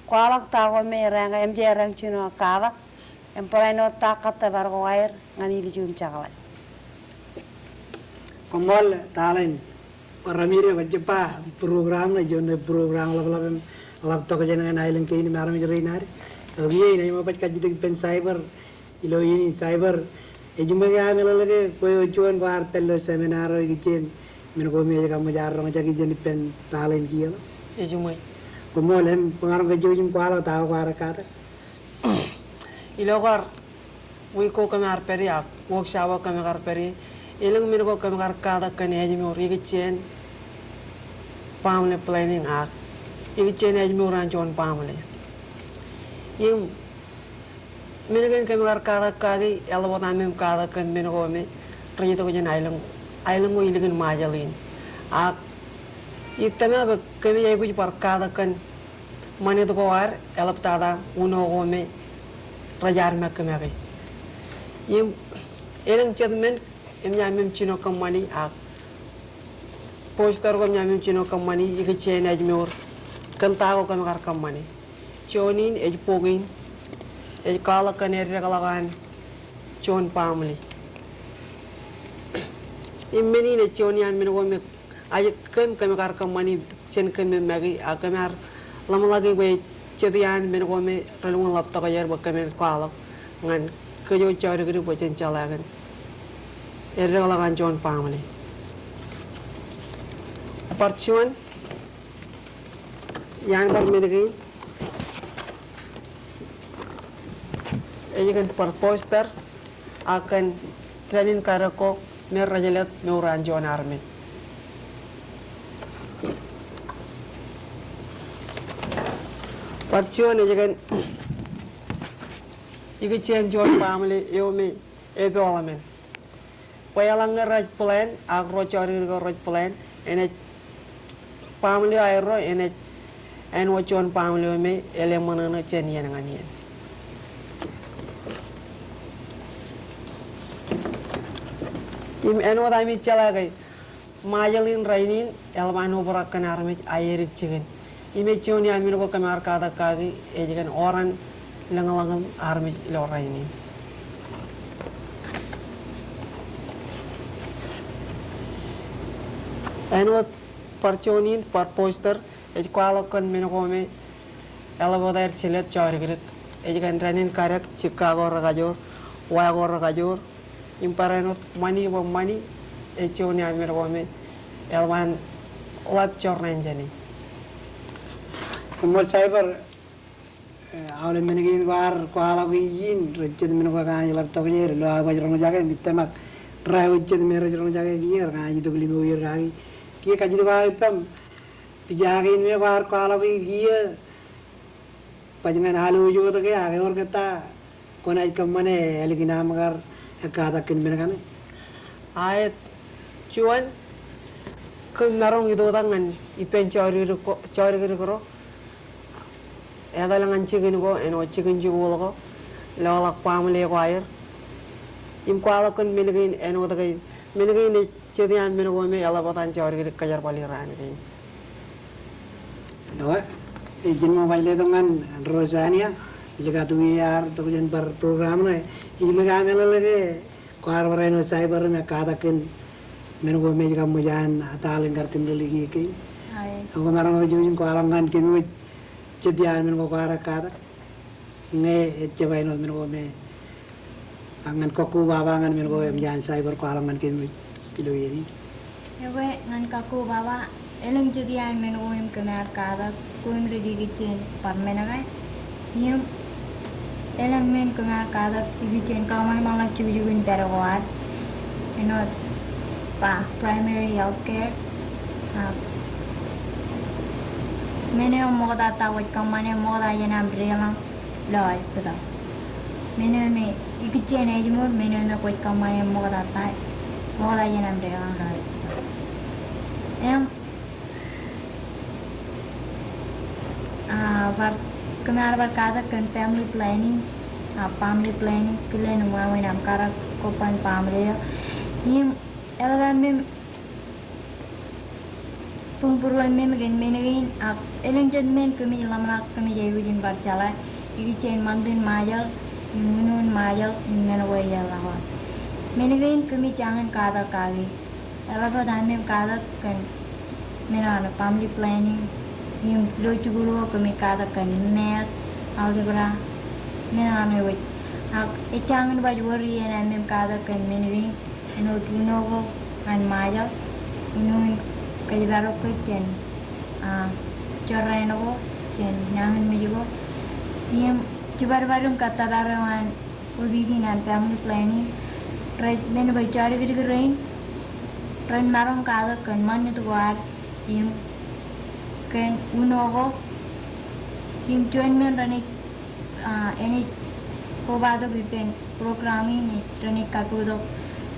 kwaḷọk ta ko me ereañ, M J ereañ jino katak im barāinwōt ta kattōpar ko aer ñan ilju im jekḷaj. Koṃṃool Talent. Bar Ramiro, bar jab ba program ṇe, juon ṇe program ḷapḷap im ḷap tokjān ñan aelōñ kein im armej rein ad. Eo kiiō inaaj ṃōk baj kajjitōk ippān Saibar, ilo iien in Saibar. Ejiṃwe ke ameḷeḷe ke kwe eo juon kwaar pād ilo seminar eo ikijjien men ko me ej kaṃṃooj ad roñjake jān ippān Talent kiiō ḷọk? Ejiṃwe. Koṃṃool im bwe ña ren kajjojo im kwaḷọk ta ko kwaar katak. Ilo kwaar wiik ko kōm ar pād ie ak workshop eo kōm kar pād ie, elōñ men ko kōm kar katak kōn ājmour ikijjien family planning ak ikijjien ājmour an juon family. Im men kein kōm kar katak kaki eḷap wōt aṃ im katak kōn men ko me rej itok jān aelōñ, aelōñ ko ilikin Ṃajeḷ in. Ak ij tōmak bwe kōmij aikuj bar katak kōn ṃanit ko ad eḷaptata uno ko me rej armej kōm kake. Im elōñ jet men eṃōj aṃ im jino kōṃṃani ak poster ko eṃōj aṃ im jino kōṃṃani ikijjien ājmour kōn ta ko kōm kar kōṃṃane. Juon in ej bok in ej kwaḷọk kōn eddekḷọk an juon family. Im men in ej juon iaan men ko me ajri kōm kōm kar kōṃṃani jān kōm make ak kōm ar ḷōmṇaki bwe jet iaan men ko me relukkuun ḷap tokjāer bwe kōmin kwaḷọk ñan kōj jọdikdik bwe jen jeḷā kōn eddekḷọk an juon family. Bar juon iaan bar men kein ej kōn bar poster ak kōn dān in kadek ko me rej jelōt mour an juon armej. Bar juon ej kōn ikijjien juon family eo me epoḷemen. Bwe eḷaññe rej plan ak ro jọdikdik ro rej plan, enaaj family eo aerro enaaj āinwōt juon family eo me eleṃōṇōṇō jān iien ñan iien. Im āinwōt ami jeḷā ke Ṃajeḷ in rainin eḷap an obrak kōn armej aedik jikin. Im ej juon iaan men ko kōm ar katak kaki ej kōn oran lōñḷọk im armej ilo rainin. Āinwōt bar juon in bar poster ej kwaḷọk kōn men ko me eḷap wōt aer jelōt jọdikdik. Ej kōn dān in kadek, jikka ko rekajoor, wa ko rekajoor, im barāinwōt ṃani bwe ṃani ej juon iaan men ko me eḷap an ḷap jorrāān jāne. Koṃṃool Saibar, eh, aolep men kein kwaar kwaḷọk ijin, rej jet men ko kōn ḷap tokjāer, ilo aō baj roñjake, im ij tōmak rej aō jet me rej roñjake kiiō, kōn itok limoier kaki. Kiiō kajjitōk aō ippaṃ, pija kein me kwaar kwaḷọk kiiō, baj ñan alwōj wōt ke ak ewōr ke ta kwōnaaj kōṃṃane ālikin aṃ kar katak kōn men kaṇe? Aet, juon, kōm maroñ itoitak ñan ippān jọdikdik ko, jọdikdik ro. Etal ñan jikin ko, āinwōt jikin jikuuḷ ko, loḷọk family ko aer. Im kwaḷọk kōn men kein āinwōt ke men kein ej jet iaan men ko me eḷap wōt an jọdikdik kōjerbali raan kein. Eo, ij jino baj letok ñan Rosania, ij katuki ear tokjān bar program ṇe, ij make ameḷeḷe ke kwaar barāinwōt Saibar im katak kōn men ko me ej kaṃṃooj an Talent kar kōmmeḷeḷe kiiō kein. Aet. Ak kwōmaroñ kajjojo im kwaḷọk ñan kōm wōj jet iaan men ko kwaar katak. Ñe ejjab āinwōt men ko me, ak ñan kọkkobaba ñan men ko eṃōj an Saibar kwaḷọk ñan kōm ilo iien in. Ekwe ñan kọkkobaba, elōñ jet iaan men ko im kōm ar katak, ko im rej ikijjien bar men kaṇe. Im elōñ men kōm ar katak ikijjien kōṃanṃanḷọk jukjuk in pād ko ad. Āinwōt ba primary health care. Ak men eo ṃokta ta kwōj kōṃṃane ṃokta jān aṃ deḷọñ ilo hospital. Men eo me Ikijjien ājmour men eo me kwōj kōṃṃane ṃoktata, ṃokta jān aṃ deḷọñ hospital. Im, ah, bar, kōm ar bar katak kōn family planning, ah, family planning, kilen im wāween aṃ katak kobban family eo. Im, eḷap aṃ mem buñbūruon mem kōn men kein, ak elōñ jet men kōmij ḷōmṇak kōmij aikuj in bar jeḷā, ikijjien ṃantin Ṃajeḷ, im unoon Ṃajeḷ, im men ko eḷap wōt. Men kein kōmij jañin katak kaki. Eḷap wōt aṃ mem katak kōn men eo an family planning, im ilo jikuuḷ ko kōmij katak kōn math, algebra, men eo an ewōr. Ak ej jañin baj wōr iien aṃ mem katak kōn men kein. Āinwōt uno ko an Ṃajeḷ, unoon kōjparok ko jān, ah, jorrāān ko jān nañinmej ko. Im jibadbad im kōttōpar eo an opiij in an family planning, rej men bwe jodikdik rein ren maroñ katak kōn ṃanit ko ad im kōn uno ko im juon men renaaj ah, enaaj kobatok ippān program in, renaaj kappukot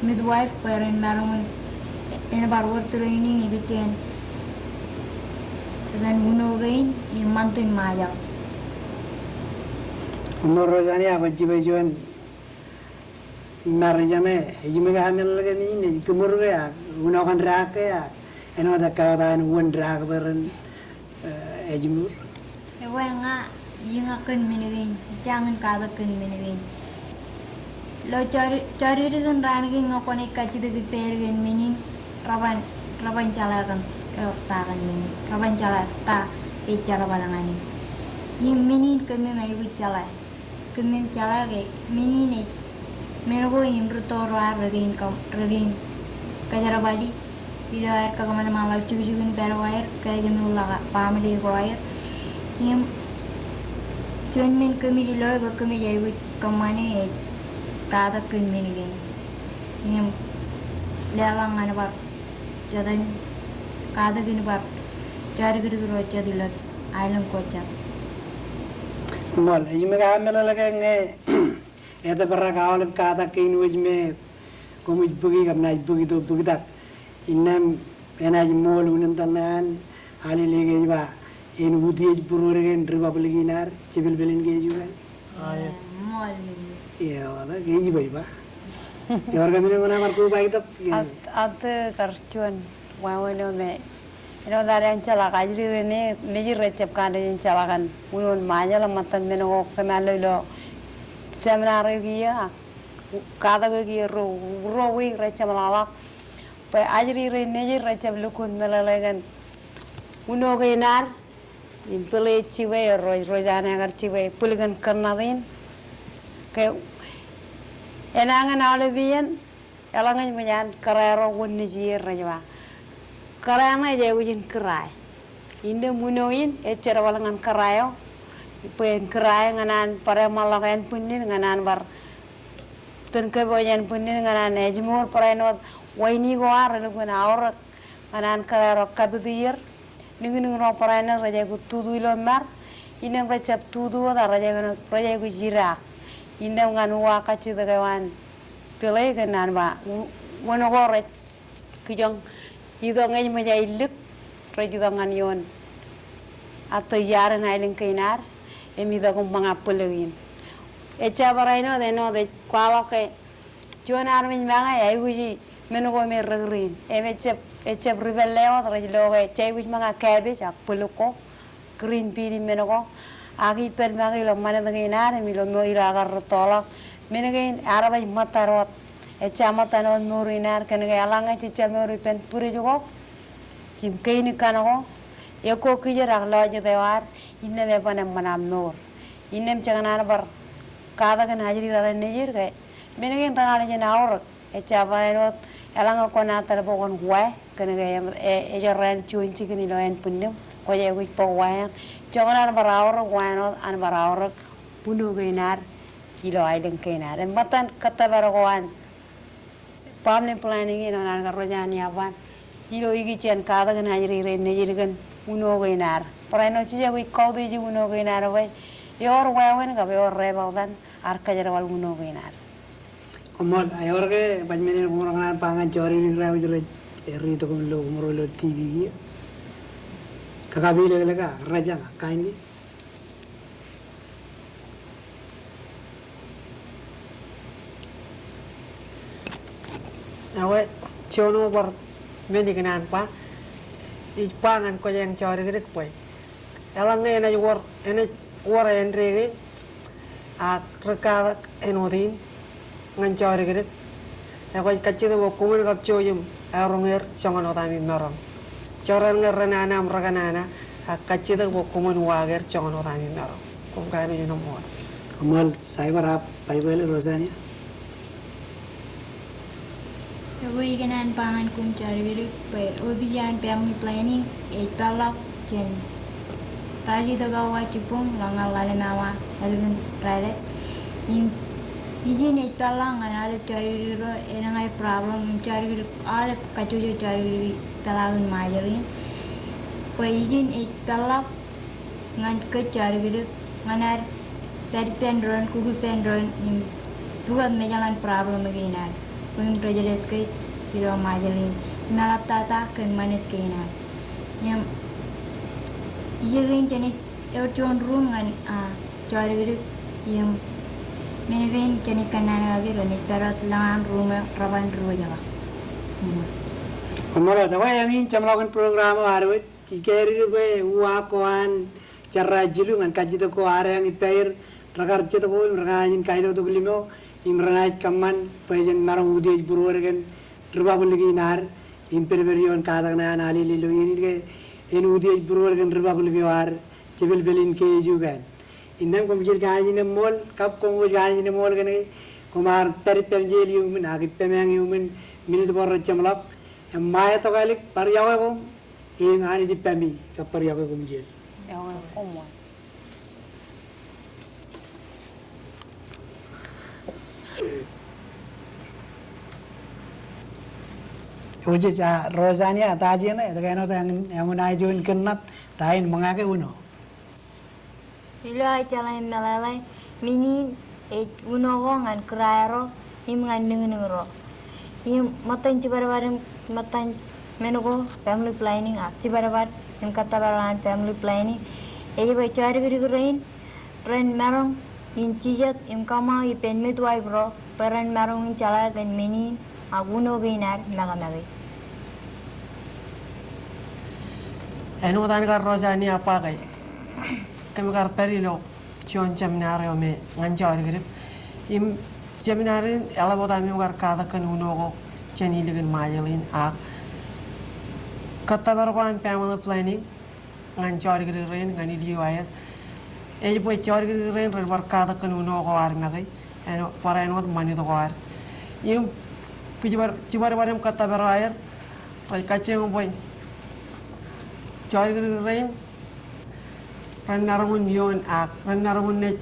midwife bwe ren maroñ in, en bar wōr training ikijjien, ikijjien uno kein im ṃantin Ṃajeḷ. Koṃṃool Rosania, kwōn jiba juon Ṃaar, ejjeḷọk ej ṃōk aṃ meḷeḷe ke men in ej kōṃro ke ak uno kaṇ daak ke ak āinwōt ekkā wōt an wōn daak bwe ren, eh, ājmour. Ekwe ña iñak kōn men kein, jañin katak kōn men kein. Ilo jodi, jodikdik in raan kein ñe kwōnaaj kajjitōk ippāer kōn men in, reban, reban jeḷā kōn, eh, ta kōn men in, reban jeḷā ta ej jerbal ñan e. Im men in kōmij aikuj jeḷā. Kōmij jeḷā ke men in ej, men ko im rūtto ro ad rekein kōm, rekein kōjerbali ilo aer kakōṃanṃanḷọk jukjuk in pād ko aer, kōjeṃḷọk baaṃle ko aer. Im juon men kōmij loe bwe kōmij aikuj kōṃṃane ej katak kōn men kein. Im leḷọk ñan bar Jete in katak in bar jodikdik ro jet ilo aelōñ ko jet. Ṃool, ej ṃōk aṃ meḷeḷe ke ñe etōprak aolep katak kein wōj me koṃij bōki kab naaj bōki tok bōktak. Innām enaaj ṃool unin tōl ṇe an, alikkar ke ej ba en utiej būruod kein Republic in ad, jepelpel in ke ej uke. Aet. Ṃool. Eo, wōt ke ej ba, ej ba. Ewōr ke men eo ṇe bar kobaik tok. At, at kar juon wāween eo me āinwōt ad en jeḷā kajjitōk ṇe, nejid rejjab kanooj in jeḷā kōn unoon Ṃajeḷ ṃōttan men ko kōm ar lo ilo seminar eo kiiō, ak katak eo kiiō ruo, ruo wiik rejjab ḷọk. Bwe ajri rein nejid rejjab lukkuun meḷeḷe kōn uno kein ad, im bōlen jiwe ro, ro jān ekar jiwe bōlen kōnnaan in. Ke enañin aolep iien, eḷaññe ej ṃōj an kōrā ro wōn nejier rej ba. Kōrā ṇe ej aikuj in kōrā. Innām uno in ej jerbal ñan kōrā eo. Bwe en kōrā ñan an bar eṃṃanḷọk ānbwinnin, ñan an bar tōn kōpooj ānbwinnin, ñan an ājmour barāinwōt wāini ko ad relukkuun aorōk. Ñan an kōrā ro kapit ier, niñniñ ro barāinwōt rej aikuj tutu ilo ṃaar, innām rejjab tutu wōt ak rej aikuj, rej aikuj idaak. Innām ñan uwaak kajjitōk eo an Pele kōn an ba, u-, wōn ko rej kijoñ itok ñe ej ṃōj aō illik, rej itok ñan ioon ettōr iaad in aelōñ kein ad, im itok im ṃōñā bōlōk in. Ejja barāinwōt, āinwōt ej kwaḷọk ke juon armej make, aikuji men ko me rekūr in. Im ejjab, ejjab ri pālle wōt rej lo ke jej aikuj ṃōñā cabbage ak bōlōk ko, green bean im men ko. Ak ippān make ilo ṃanit kein ad im ilo mour ilo aō kar rūttoḷọk. Men kein ear baj ṃōttan wōt. Ejja ṃōttan wōt mour in ad kōnke eḷaññe jejja mour ippān bwidej ko im kein kaṇ ko, ekko kijer ak lọjet eo ad, innām eban eṃṃan aṃ mour. Innām jekōṇaan bar katak in ajri raṇe nejid ke men kein renaaj aorōk. Ejja barāinwōt, eḷaññe kwōnaaj etal bwe kwōn wa, kōnke e, e, ejorrāān juon jikin ilo ānbwinnim, kwōj aikuj bōk wa eṇ. Jekōṇaan bar aorōk wa eṇ wōt, an bar aorōk uno kein ad ilo aelōñ kein ad. Im ṃōttan kōttōpar ko an family planning in eo an kar ro jān ia ban. Ilo ikijjien katakin ajri rein nejid kōn uno kein ad. Barāinwōt jej aikuj kautiej uno kein ad bwe ewōr wāween kab ewōr rebōktan ad kōjerbal uno kein ad. Koṃṃool, ewōr ke baj men in koṃro kōṇaan ba ñan jodikdik ro aō rej ri itok im lo koṃro ilo T V kiiō. Kakapilōklōk ak rōjañ ak kain kein. Ekwe, juon eo bar men ikōṇaan ba, ij ba ñan kwōj eñ jodikdik bwe eḷaññe enaaj wōr, enaaj wōr āindein, ak ri katak āinwōt in ñan jodikdik, ekwe ij kajjitōk bwe koṃwin kab jouj im eọroñ er joñan wōt ami maroñ. Jorrāān ñe renana im rekōṇaan, ak kajjitōk bwe koṃwin uwaak er joñan wōt ami maroñ. Koṃ kanooj in eṃṃool. Koṃṃool, Saibar, ak Baibōḷ, Rosania. Ekwe, ikōṇaan ba ñan koṃ jodikdik bwe opiij an family planning ej peḷḷọk jān ralitōk awa jibboñ ḷọk ñan ḷalem awa ālikin rālōt. Im ijin ej peḷḷọk ñan aolep jodikdik ro enañin problem im jodikdik aolep kajjojo jodikdik peḷaakin Ṃajeḷ in. Bwe ijin ej peḷḷọk ñan kōj jodikdik, ñan ad pād ippān doon, kuk ippān doon, im pukot mejaḷ an problem kein ad bwe im rej jelōt kōj ilo Ṃajeḷ in im eḷaptata kōn ṃanit kein ad. Im ijekein jenaaj ewōr juon ruum ñan, a, jodikdik im men kein jenaaj kōnnaan kake renaaj pād wōt lōñ an ruum eo reban diwōjḷọk. Koṃṃool wōt. Ekwe, eñin jeṃḷọkin program eo ad wōj. Ij kaedikdik bwe uwaak ko an jerā jilu ñan kajjitōk ko ad eñ ippaer, rekar jet ko im rekar ñan kaitotok limo im renaaj kōṃṃan bwe jen maroñ utiej būruod kōn Republic in ad im pedped ioon katak ṇe an Alele ilo iien in ke en utiej būruod kōn Republic eo ad jepelpel in K S U kaṇ. Innām koṃ jil kanooj in eṃṃool, kab koṃ wōj kanooj in eṃṃool kōn ke koṃ ar pād ippām jel iuṃwin, ak ippām eñ iuṃwin, minit ko rej jeṃḷọk. Im ṃae tokālik, bar iọkwe koṃ, im Anij ippami kab bar iọkwe koṃjel. Iọkwe koṃ wōt. Eo jej, a, Rosania, ta ej āinwōt, etke āinwōt eñ, eñin aō juon kōnnāt, ta in ṃōñā ke uno? Ilo aō jeḷā im meḷeḷe, men in ej uno ko ñan kūrae ro im ñan niñniñ ro. Im ṃōttan jibadbad im ṃōttan men ko family planning ak jibadbad im kōttōpar eo an family planning ej bwe jodikdik rein ren maroñ in jijet im kōṃṃao ippān midwife ro bwe ren maroñ in jeḷā kōn men in ak uno kein ad make make. Āinwōt an kar Rosania ba ke kōm kar pād ilo juon seminar eo me ñan jodikdik. Im seminar in eḷap wōt ami kar katak kōn uno ko jān ilikin Ṃajeḷ in ak kōttōpar ko an family planning ñan jodikdik rein ñan ilju aer. Ej bwe jodikdik rein ren bar katak kōn uno ko ad make, āinwōt, bar āinwōt ṃanit ko ad. Im kōj bar, jibadbad im kōttōpar eo aer, rej kajjioñ bwe jodikdik rein ren maroñ in ioon ak ren maroñ in naaj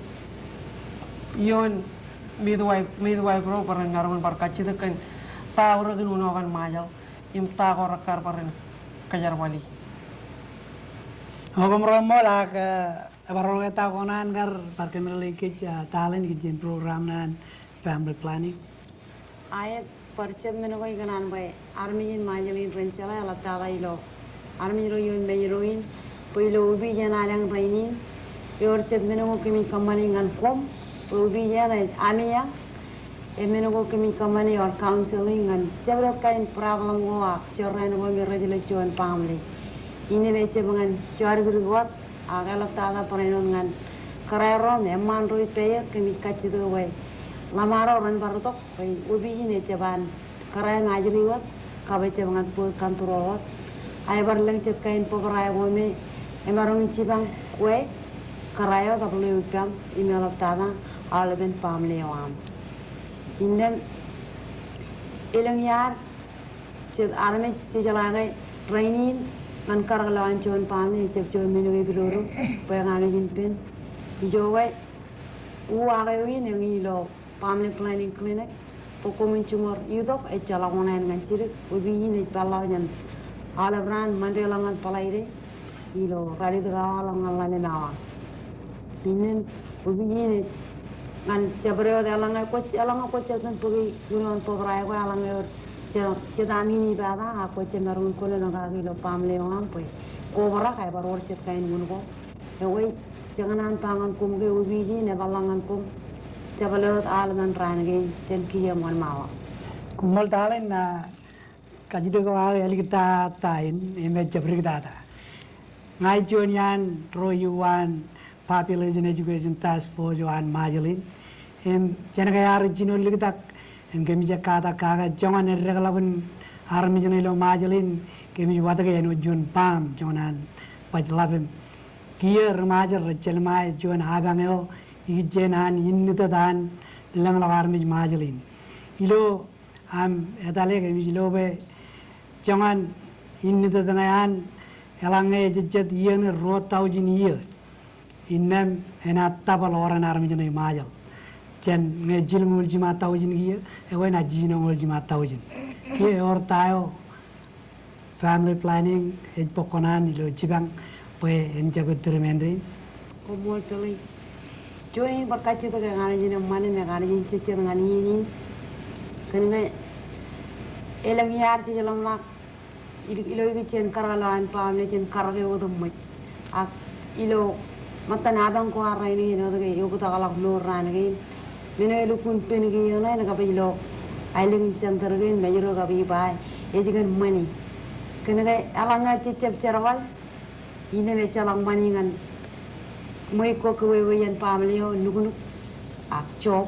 ioon midwife, midwife ro bwe ren maroñ in bar kajjitōk kōn ta aorōkin uno kaṇ Ṃajeḷ im ta ko rekar bar in kōjerbali. Koṃro eṃṃool ak, e, bar wōr ke ta kōṇaan kar bar kōmeḷeḷeik kōj, a, taḷ in kōj jān program ṇe an family planning. Aet, bar jet men ko ikōṇaan bwe armej in Ṃajeḷ in ren jeḷā eḷaptata ilo armej ro ioon Mājro in bwe ilo opiij eṇ ad eñ rainin, ewōr jet men ko kōmij kōṃṃane ñan koṃ bwe opiij eṇ ej amieañ. Im men ko kōmij kōṃṃane ewōr counseling ñan jabdewōt kain problem ko ak jorrāān ko me rej lo juon family. Innām ejjab ñan jodikdik wōt ak eḷaptata barāinwōt ñan kōrā ro im eṃṃaan ro ippāer, kōmij kajjitōk bwe ḷōṃaro ren bar itok bwe opiij in ejjab an kōrā im ajri wōt kab ejjab ñan birth control wōt. Ak ebar lōñ jet kain bōbrae ko me emaroñ in jipañ kwe kōrā eo kab ḷeo ippaṃ im eḷaptata aolepen family eo aṃ. Innām elōñ iaad jet armej jejeḷā ke rainin ñan karōk lowaan juon family ejjab juon men eo epidodo bwe ña ij ippān. Ijoke uwaak eo in eñin ilo family planning clinic bwe koṃwin jiṃor itok ejjeḷọk oṇāān ñan jidik. Opiij in ej peḷḷọk jān aolep raan Ṃande ḷọk ñan Bōḷaide ilo ralitōk awa ḷọk ñan ḷalem awa. Innām opiij in ej Ñan jabdewōt eḷaññe kwōj, eḷaññe kwōj jab itōn bōki unin bōbrae ko, eḷaññe ewōr jet, jet aṃ inepata, ak kwōj jab maroñ in kōnono kaki ilo baaṃle eo aṃ bwe kobrak, ebar wōr jet kain wūn ko. Ekwe, ij kōṇaan ba ñan koṃ ke opiij in epeḷḷọk ñan koṃ jabdewōt aolepān raan kein jān kiiō wōnṃaanḷọk. Koṃṃool Talin, a, kajjitōk eo aō āliktata in im ej jab diktata. Ña ij juon iaan ro eo an Population Education Task Force eo an Ṃajeḷ in. Im jān ke ear jino liktak im kōmij katak kake joñan eddekḷọk in armej ṇe ilo Ṃajeḷ in, kōmij watōke āinwōt juon baaṃ joñan an baj ḷap im kiiō ri Ṃajeḷ rej jelṃae juon apañ eo ikijjien an innitōt an lōñḷọk armej Ṃajeḷ in. Ilo aṃ etale kōmij lo bwe joñan innitōt ṇe an, eḷaññe ejejjet iien ruo taujin iiō, innām enaaj double oran armej ṇe Ṃajeḷ. Jān ñe jilñuul jiṃa taujin kiiō, ekwe enaaj jijinoñoul jiṃa taujin. Kiiō ewōr ta eo family planning ej bōk kōṇaan ilo jipañ bwe en jab ettōr ippān rein. Koṃṃool Billy. Juon in bar kajjitōk eo eñin eṃṃan im ekañin jejjet ñan iien in. Kōnke elōñ iaad jej ḷōmṇak ilo ikijjien karōk eo an baaṃle, jen karōk e otemjej. Ak ilo ṃōttan apañ ko ad rainin, āinwōt ke eoktakḷọk mour raan kein. Men eo elukkuun pen kiiō ṇe en kab ilo aelōñ in center kein, Mājro kab Ebeye, ej kōn ṃani. Kōnke eḷaññe jej jab jerbal, innām ejjeḷọk ṃani ñan ṃweiuk ko kiwewe iien baaṃle eo, nuknuk, ak job,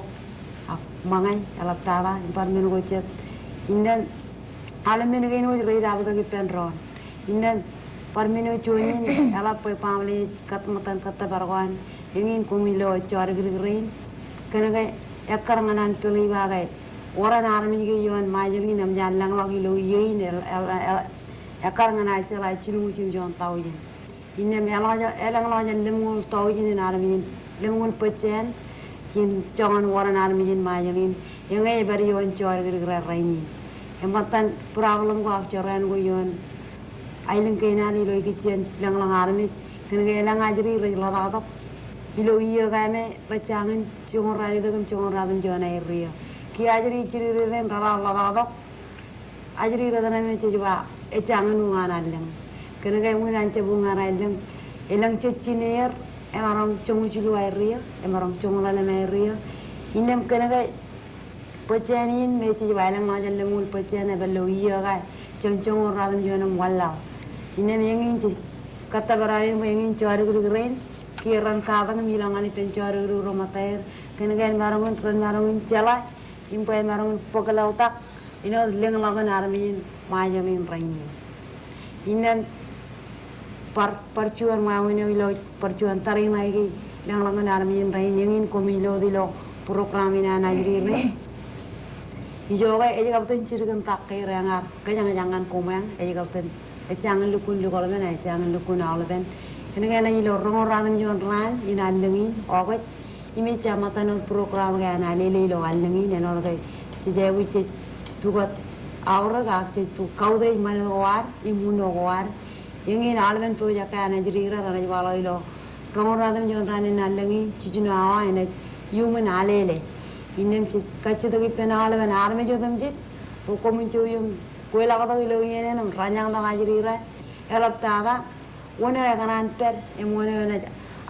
ak ṃōñā, eḷaptata, im bar men ko jet. Innām aolep men kein wōj reitabtok ippān doon. Innām bar men eo juon in, eḷap bwe baaṃle ej kōtmōttan kōttōpar ko an, eñin koṃij lo ej jodikdik rein. Kōnke ekkar ñan an Billy ba ke oran armej ke ioon Ṃajeḷ in eṃōj an lōñḷọk ilo iiō in, el, el, el, ekkar ñan aō jeḷā jilñuul jimjuon taujin. Innām elōñḷọk jān, elōñḷọk jān lemñoul taujin in armej in, lemñoul percent in joñan oran armej in Ṃajeḷ in, eñin ej pād ioon jodikdik rainin. Im ṃōttan problem ko ak jorrāān ko ioon aelōñ kein ad ilo ikijjien lōñḷọk armej, kōnke elōñ ajri rej ḷotaktok ilo iiō kā me rej jañin joñoul ralitōk im joñoul ratimjuon aer ri iiō. Kiiō ajri jidikdik rein reḷap ḷotaktok, ajri rej tōn me jej ba ejjañin uñaan allōñ. Kōnke eñin an jab uñaan allōñ, elōñ jej jineer emaroñ joñoul jilu aer ri iiō, emaroñ joñoul ḷalem aer ri iiō. Innām kōnke bōjjāān in me jej ba elōñḷọk jān lemñoul bōjjāān epād ilo iiō kā jān joñoul ratimjuon im wanlaḷ. Innām eñin jej kōttōpar in bwe eñin jodikdik rein, kiiō ren katak im ilọk ñan ippān jodikdik ro ṃōttaer. Kōnke en maroñ in, ren maroñ in jeḷā im bwe emaroñ in bōk laḷtak āinwōt lōñḷọk in armej in Ṃajeḷ in rainin. Innām bar, bar juon ṃae wōn eo ilo bar juon tariṇae ke lōñḷọk in armej in rainin, eñin koṃij lo wōt ilo program in an ajri rein. Ijoke ej kab itōn jidik in tak ke rein ear kōjañjañ ñan koṃeañ, ej kab itōn ejjañin lukkuun likūrpen, ejjañin lukkuun aolepān. Kōnke enaaj ilo roñoul ratimjuon raan in allōñ in, August, im ejja ṃōttan wōt program ke an Alele ilo allōñ in, āinwōt ke jej aikuj jej pukot aorōk ak jej pukot kautiej ṃanit ko ad im uno ko ad. Eñin aolepān pojak ke an ajri rein renaaj waḷọk ilo roñoul ratimjuon raan in allōñ in, jiljino awa enaaj iuṃwin Alele. Innām jej kajjitōk ippān aolepān armej otemjej bwe koṃwin jouj im kweilọktok ilo iien in im rōñọñtok ajri rein. Eḷaptata wōn eo ekōṇaan pād im wōn eo enaaj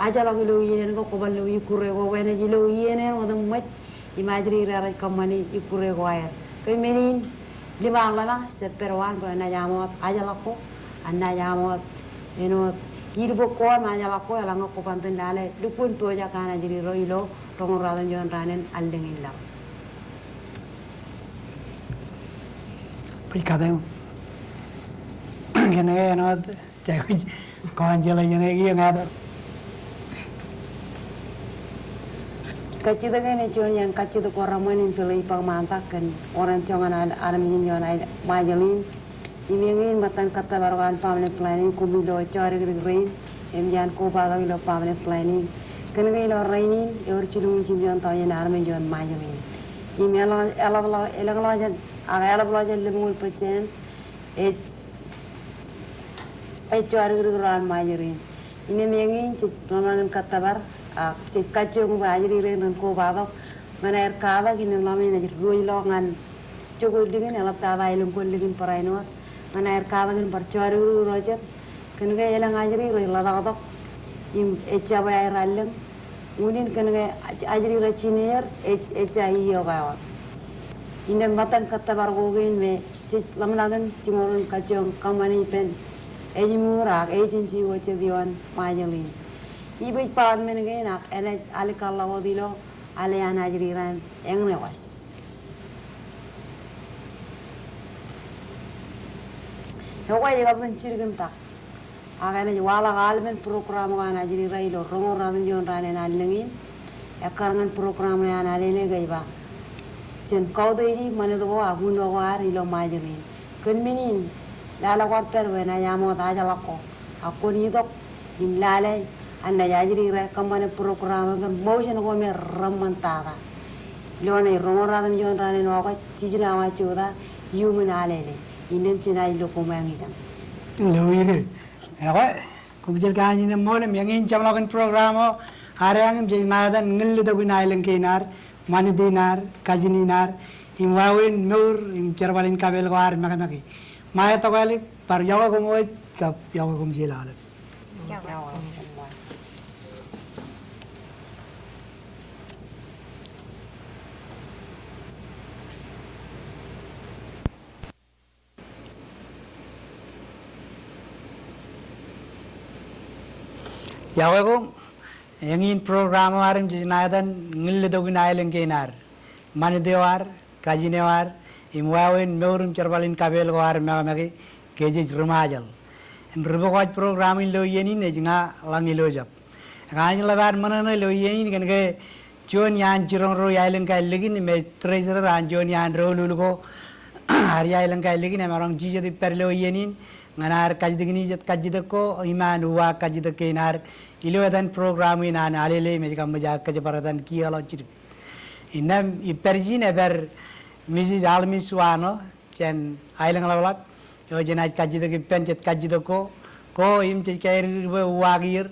ajḷọk ilo iien in ke kwō ban lo ikkure ko, bwe enaaj ilo iien in otemjej im ajri rein rej kōṃṃani ikkure ko aer. Ke men in liṃa ḷōḷḷā, jab pād waan bwe enaaj aṃ wōt ajḷọk ko, enaaj aṃ wōt, āinwōt irbōk ko im ajḷọk ko eḷaññe kwō ban itōn lale lukkuun pojak ke an ajri ro ilo roñoul ratimjuon raan in allōñ in laḷ. Bwe katak kōn ke āinwōt Jej aikuj, kōn jeḷā jeṇe kiiō ña tok. Kajjitōk in ej juon iaan kajjitōk ko reṃṃan im Billy ej bōk ṃaantak kōn oran joñan armej in ioon Ṃajeḷ in. Im eñin ṃōttan kōttōpar ko an family planning, koṃij lo jodikdik rein im iaan kobatok ilo family planning. Kōnke ilo rainin ewōr jilñuul jimjuon taujin armej ioon Ṃajeḷ in. Im eḷap, eḷap, eḷap, eḷap, eḷap, eḷap, eḷap lemñoul percent ej, ej jodikdik ro an Ṃajeḷ in. Innām eñin jej ḷōmṇak in kōttōpar Ak jej kajjioñ bwe ajri rein ren kobatok. Ñan aer katak innām ḷōmṇak in ej ruōjḷọk ñan jokwe likin, eḷaptata elōñ kwe likin barāinwōt. Ñan aer katak in bar jodikdik ro jet. Kōnke elōñ ajri rej ḷotaktok im ejjab aer allōñ. Unin kōnke aj-, ajri ro jine er ej, ejja iiō kake wōt. Innām ṃōttan kōttōpar ko kein me jej ḷōmṇak in jimor in kajjioñ kōṃṃane ippān ājmour ak agency ko jet ioon Ṃajeḷ in. Ij baj ba men kein ak enaaj alikkar ḷọk wōt ilo ale an ajri raṇ eñṇe waj. Ekwe ej kab iten jidik in tak. Ak enaaj waḷọk aolepen program ko an ajri raṇ ilo roñoul ratimjuon raan in allōñ in. Ekkar ñan program ṇe an Alele ke ej ba, jen kautiej ṃanit ko ak uno ko ad ilo Ṃajeḷ in. Kōn men in, lale kwaar pād bwe enaaj aṃ wōt ajḷọk ko. Ak kwōn itok im lale an naaj ajri raṇ kōṃṃane program kōn motion ko me reṃṃan tata. Ilo ṇe roñoul ratimjuon raan in August, jiljino awa jota, iuṃwin Alele. Innām jenaaj lo koṃeañ ijeṇ. Lo ide. Ekwe, koṃjel kōn innām ṃool im eñin jeṃḷọkin program eo ad eañ im jej ṇa etan ñillitok in aelōñ kein ad, ṃanit in ad, kajin in ad, im wāween mour im jerbal in kapeel ko ad mekemekie. Ṃae tokālik, bar iọkwe koṃ wōj kab iọkwe koṃjel aolep. Iọkwe koṃ, eñin program eo ad im jej ṇa etan ñillitok in aelōñ kein ad, ṃanit eo ad, kajin eo ad, im wāween mour im jerbal in kapeel ko ad mekemekie, ke jej ri-Ṃajeḷ. Im ri-pok waj program in lo iien in ej ña Ḷañilo Jab. Ekwe, ij ḷap ad ṃōṇōṇō ilo iien in kōnke juon iaan jiroñro iaelōñ kain likin im ej treasurer an juon iaan doulul ko ad iaelōñ kain likin emaroñ jijet ippād ilo iien in ñan ad kajjitōk in jet kajjitōk ko im an uwaak kajjitōk kein ad ilo etan program in an Alele im ej kab ṃōj aō kōjparok etan kiiō ḷọk jidik. Innām ippād ijin epād Mrs. Almi Suano, jān Aelōñḷapḷap, eo jenaaj kajjitōk ippān jet kajjitōk ko, ko im jej kaedikdik bwe uwaak iiō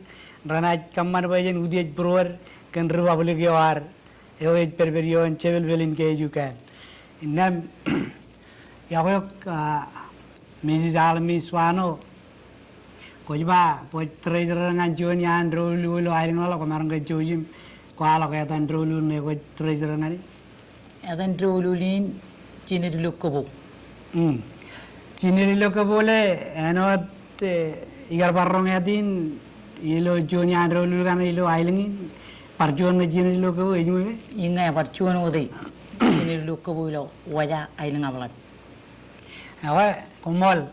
renaaj kōṃṃan bwe jen utiej būruod kōn republic eo ad, eo ej pedped ioon jepelpel in K H U K N. Innām, iọkwe eok, ah, Mrs. Almi Suano, kwōj ba kwōj treasurer ñan juon iaan doulul ilo Aelōñḷapḷap, kwōmaroñ ke jouj im kwaḷọk etan doulul ṇe kwōj treasurer ñane? Etan doulul in Jined ilo Kōbo. Mm. Jined ilo Kōbo le āinwōt, eh, ikar bar roñ etan ilo juon iaan doulul kaṇe ilo aelōñ in, bar juon ñe Jined ilo Kōbo ej ṃōj ke? Iññā, bar juon wōt e Jined ilo Kōbo ilo wōja Aelōñḷapḷap. Ekwe, koṃṃool.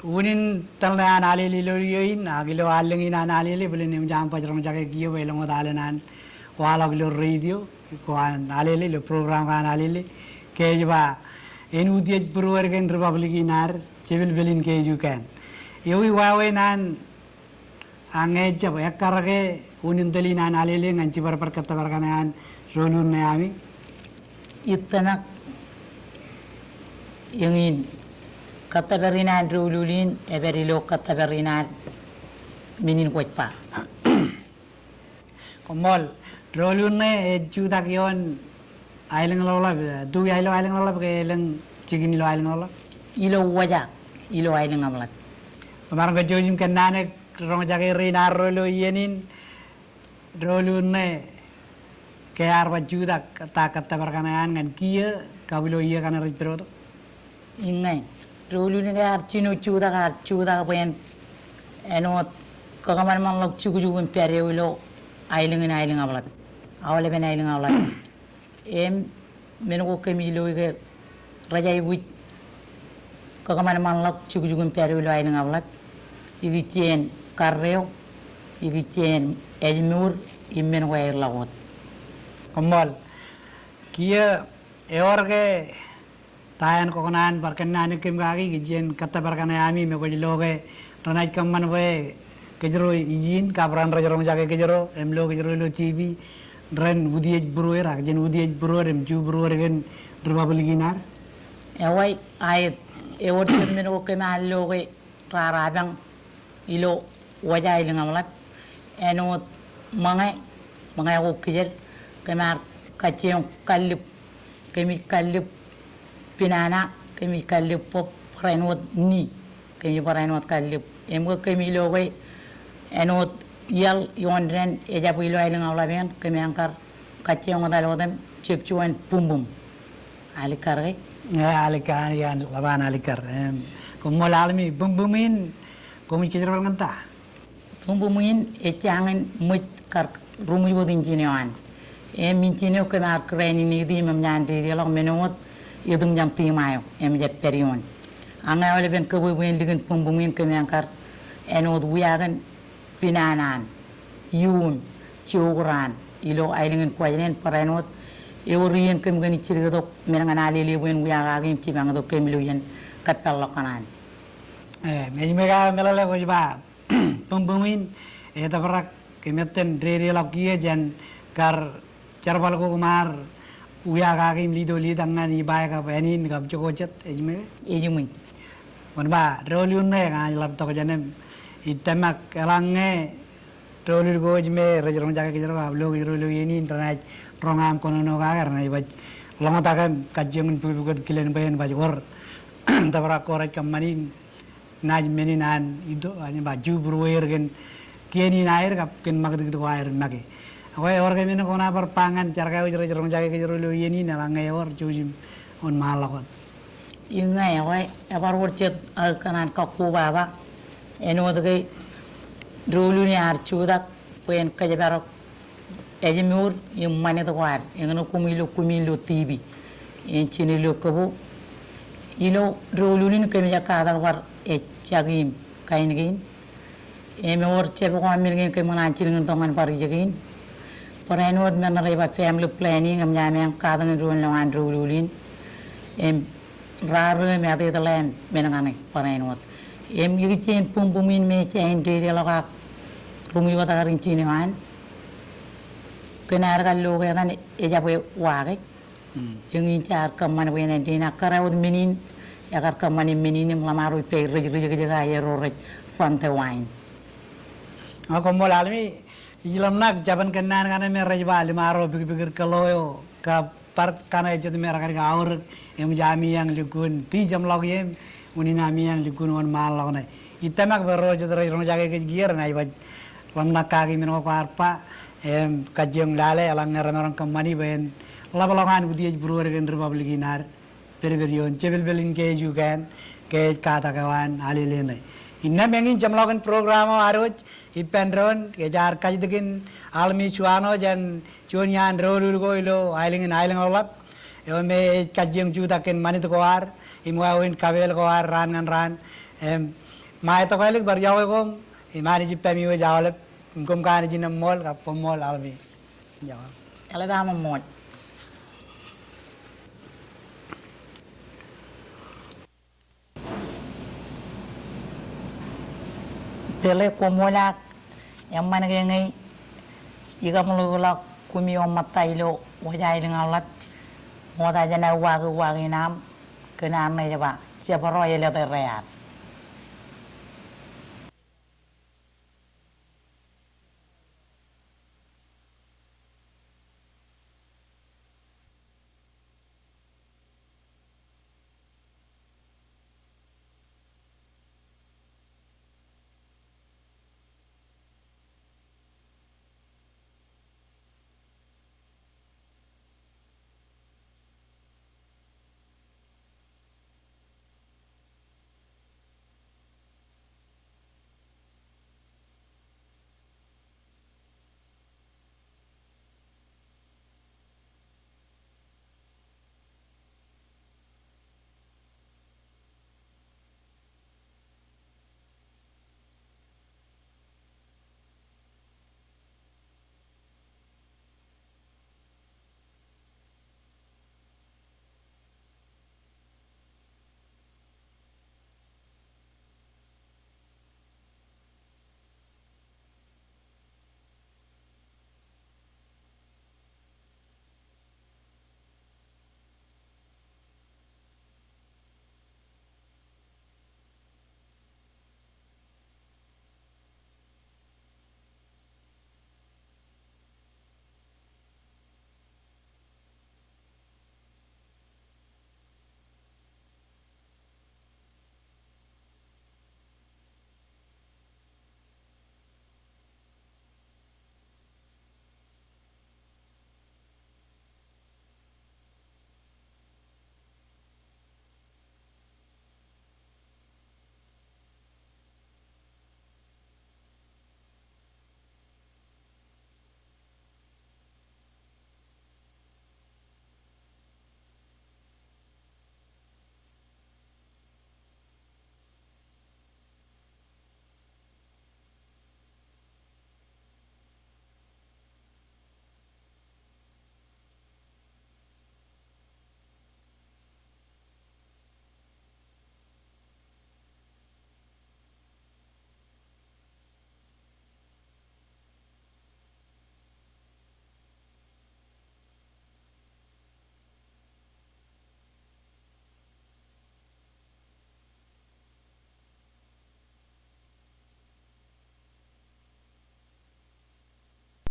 Unin tōl ṇe an Alele ilo iiō in, ak ilo allōñ in an Alele, bōlen eṃōj aṃ baj roñjake kiiō bwe elōñ wōt alen an waḷọk ilo radio ko an Alele, ilo program ko an Alele, ke ej ba en utiej būruod kōn republic in ad, jepelpel in K H U K N. Ewi wāween an Ak ñe ejjab, ekkar ke unin tōl in an Alele ñan jibadbad kōttōpar kaṇe an doulul ṇe ami? Ittōmak eñin, kōttōpar in an doulul in epād ilo kōttōpar in an men in kwōj ba. Koṃṃool, doulul ṇe ej jutak ioon Aelōñḷapḷap, eh, tuwi ilo Aelōñḷapḷap ke elōñ jikin ilo Aelōñḷapḷap? Ilo wōja, ilo Aelōñḷapḷap. Kwōmaroñ ke jouj im kōnnaanōk roñjake rein arro ilo iien in, doulul ṇe ke ear ba jutak ta kōttōpar kaṇe an ñan kiiō kab ilo iiō kaṇe rej pād wōt? Iññā, doulul in ke ear jino jutak, ear jutak bwe en, āinwōt kōkōṃanṃanḷọk jukjuk im pād eo ilo aelōñ in Aelōñḷapḷap, aolepen Aelōñḷapḷap. Im men ko kōmij loe ke rej aikuj kōkōṃanṃanḷọk jukjuk im pād eo ilo Aelōñḷapḷap, ikijjien karreo, ikijjien ājmour, im men ko aer ḷọk wōt. Koṃṃool, kiiō ewōr ke ta eo kwō kōṇaan bar kōnnaanōk kōm kaki, ikijjien kōttōpar kaṇe ami me kwōj lo ke renaaj kōṃṃan bwe kōjro ijin kab ran rej roñjake kōjro im lo kōjro ilo T V ren utiej būruod, ak jen utiej būruod im ju būruod kōn republic in ad? Ewōr, aet, ewōr jet men ko kōm ar lo ke raar apañ ilo wōja Aelōñḷapḷap, āinwōt ṃōñā, Ṃōñā ko kijer, kōm ar kajjioñ kallib, kōmij kallib pinana, kōmij kallib bōb barāinwōt ni, kōmij barāinwōt kallib. Im ke kōmij lo ke āinwōt iaḷ ioon dān ejabwe ilo aelōñ aolep eṇ, kōm ānkar kajjioñ etal wōt im jek juon bumbum. Alikkar ke? Ej alikkar, ej ḷap an alikkar. Im, koṃṃool Almi, bumbum in, koṃij kōjerbal ñan ta? Bumbum in ej jañin ṃōj kar ruṃwij wōt injin eo an. Im injin eo kōm ar kūrāinwōt im eṃōj an dedeḷọk men eo wōt etūṃ jān tiṃa eo, im jab pād ioon. Ak ñe aolepen kōbwebwe in likin bumbum in kōm ānkar āinwōt wiakin pinana an, iuun, jokor an, ilo aelōñ in Kuwajleen barāinwōt ewōr iien kōm kōn ijjirkitok men ñan alele bwe en wiakaki im jipañtok kōm ilo iien kōppaḷḷọk kōṇaan. Ej ṃōj ke meḷeḷe kwōj ba bumbum in, etōprak im ettōn dedeḷọk kiiō jān kar jerbal ko koṃ ar wiakaki im lead eo, lead ak ñan ibae kab ānin kab jokjok jet, ej ṃōj ke? Ej ṃōj. Wōn ba doulul ṇe, ña ij ḷaptok jān im ij tōmak eḷaññe doulul ko ej ṃōj, rej roñjake kōjro, kab lo kōjro ilo iien in renaaj roñ aṃ kōnono kake, renaaj baj ḷōñtak im kajjioñ in bōkbōkot kilen bwe en baj wōr tōprak ko rej kōṃṃani im naaj men in an ito, an ba, jubruweer kōn kien in aer kab kōn ṃakūtkūt ko aer make. Ekwe, ewōr ke men ko kwōn bar ba ñan jar ko wōj rej roñjake kōjro ilo iien in eḷaññe ewōr jouj im wōnṃaanḷọk wōt? Iññā, ekwe, ebar wōr jet aō kōṇaan kakkobaba, āinwōt ke doulul in ear jutak bwe en kōjparok ājmour im ṃanit ko ad, eñin koṃ ilo, koṃ ilo T V, en jinen ilo kōbo. Ilo doulul in kōmij katak bar ejjaki im kain kein. Im ewōr jab ko men kein kōm kōṇaan jilkintok ñan bar ijeke in. Barāinwōt men rej ba family planning, eṃōj aṃ katak in doon lowaan doulul in. Im raar im etetal im men kaṇe barāinwōt. Im ikijjien bumbum in me ej jañin dedeḷọk ak ruṃwij wōt kar injin eo an. Kōn aer kar lo ke etan ejabwe wa ke. Mm. Eñin jaar kōṃṃan bwe en āindein ak kōrā wōt men in, ekar kōṃṃan men in im ḷōṃaro ippa rej ri jekjek aer ro rej fund e wa in. Ak koṃṃool Almi, ij ḷōmṇak jabōn kōnnaan kaṇe me rej ba ḷōṃaro bikbikūr kōḷo eo kab bar kaṇe jet me rekar aorōk, eṃōj ami aṃ lukkuun, ti jeṃḷọk ie im unin ami aṃ lukkuun wōnṃaanḷọk ṇe. Ij tōmak bwe ro jet rej roñjake kōj kiiō renaaj baj ḷōmṇak kaki men ko kwaar ba, im kajjioñ lale eḷaññe remaroñ kōṃṃani bwe en ḷapḷọk an utiej būruod kōn republic in ad pedped ioon jepelpel in ke ej ukein, ke ej katak eo an alele ṇe. Innām eñin jeṃḷọkin program eo ad wōj, ippān doon, ke jaar kajjitōkin Almi Juano jān juon iaan doulul ko ilo aelōñ in Aelōñḷap, eo me ej kajjioñ jutak kōn ṃanit ko ad, im wāween kapeel ko ad raan ñan raan, im ṃae tokālik bar iọkwe koṃ, im Anij ippaṃ iwōj aolep, im koṃ kanooj in eṃṃool, kab koṃṃool Almi. Eḷap aṃ ṃool. Pele, koṃṃool ak eṃṃan ke ñe ikaṃḷọkḷọk koṃi eo ṃōtta ilo wōj Aelōñḷap, ṃokta jān aō uwaak uwaak in aṃ kōn an ej ba, jebro elōte rear.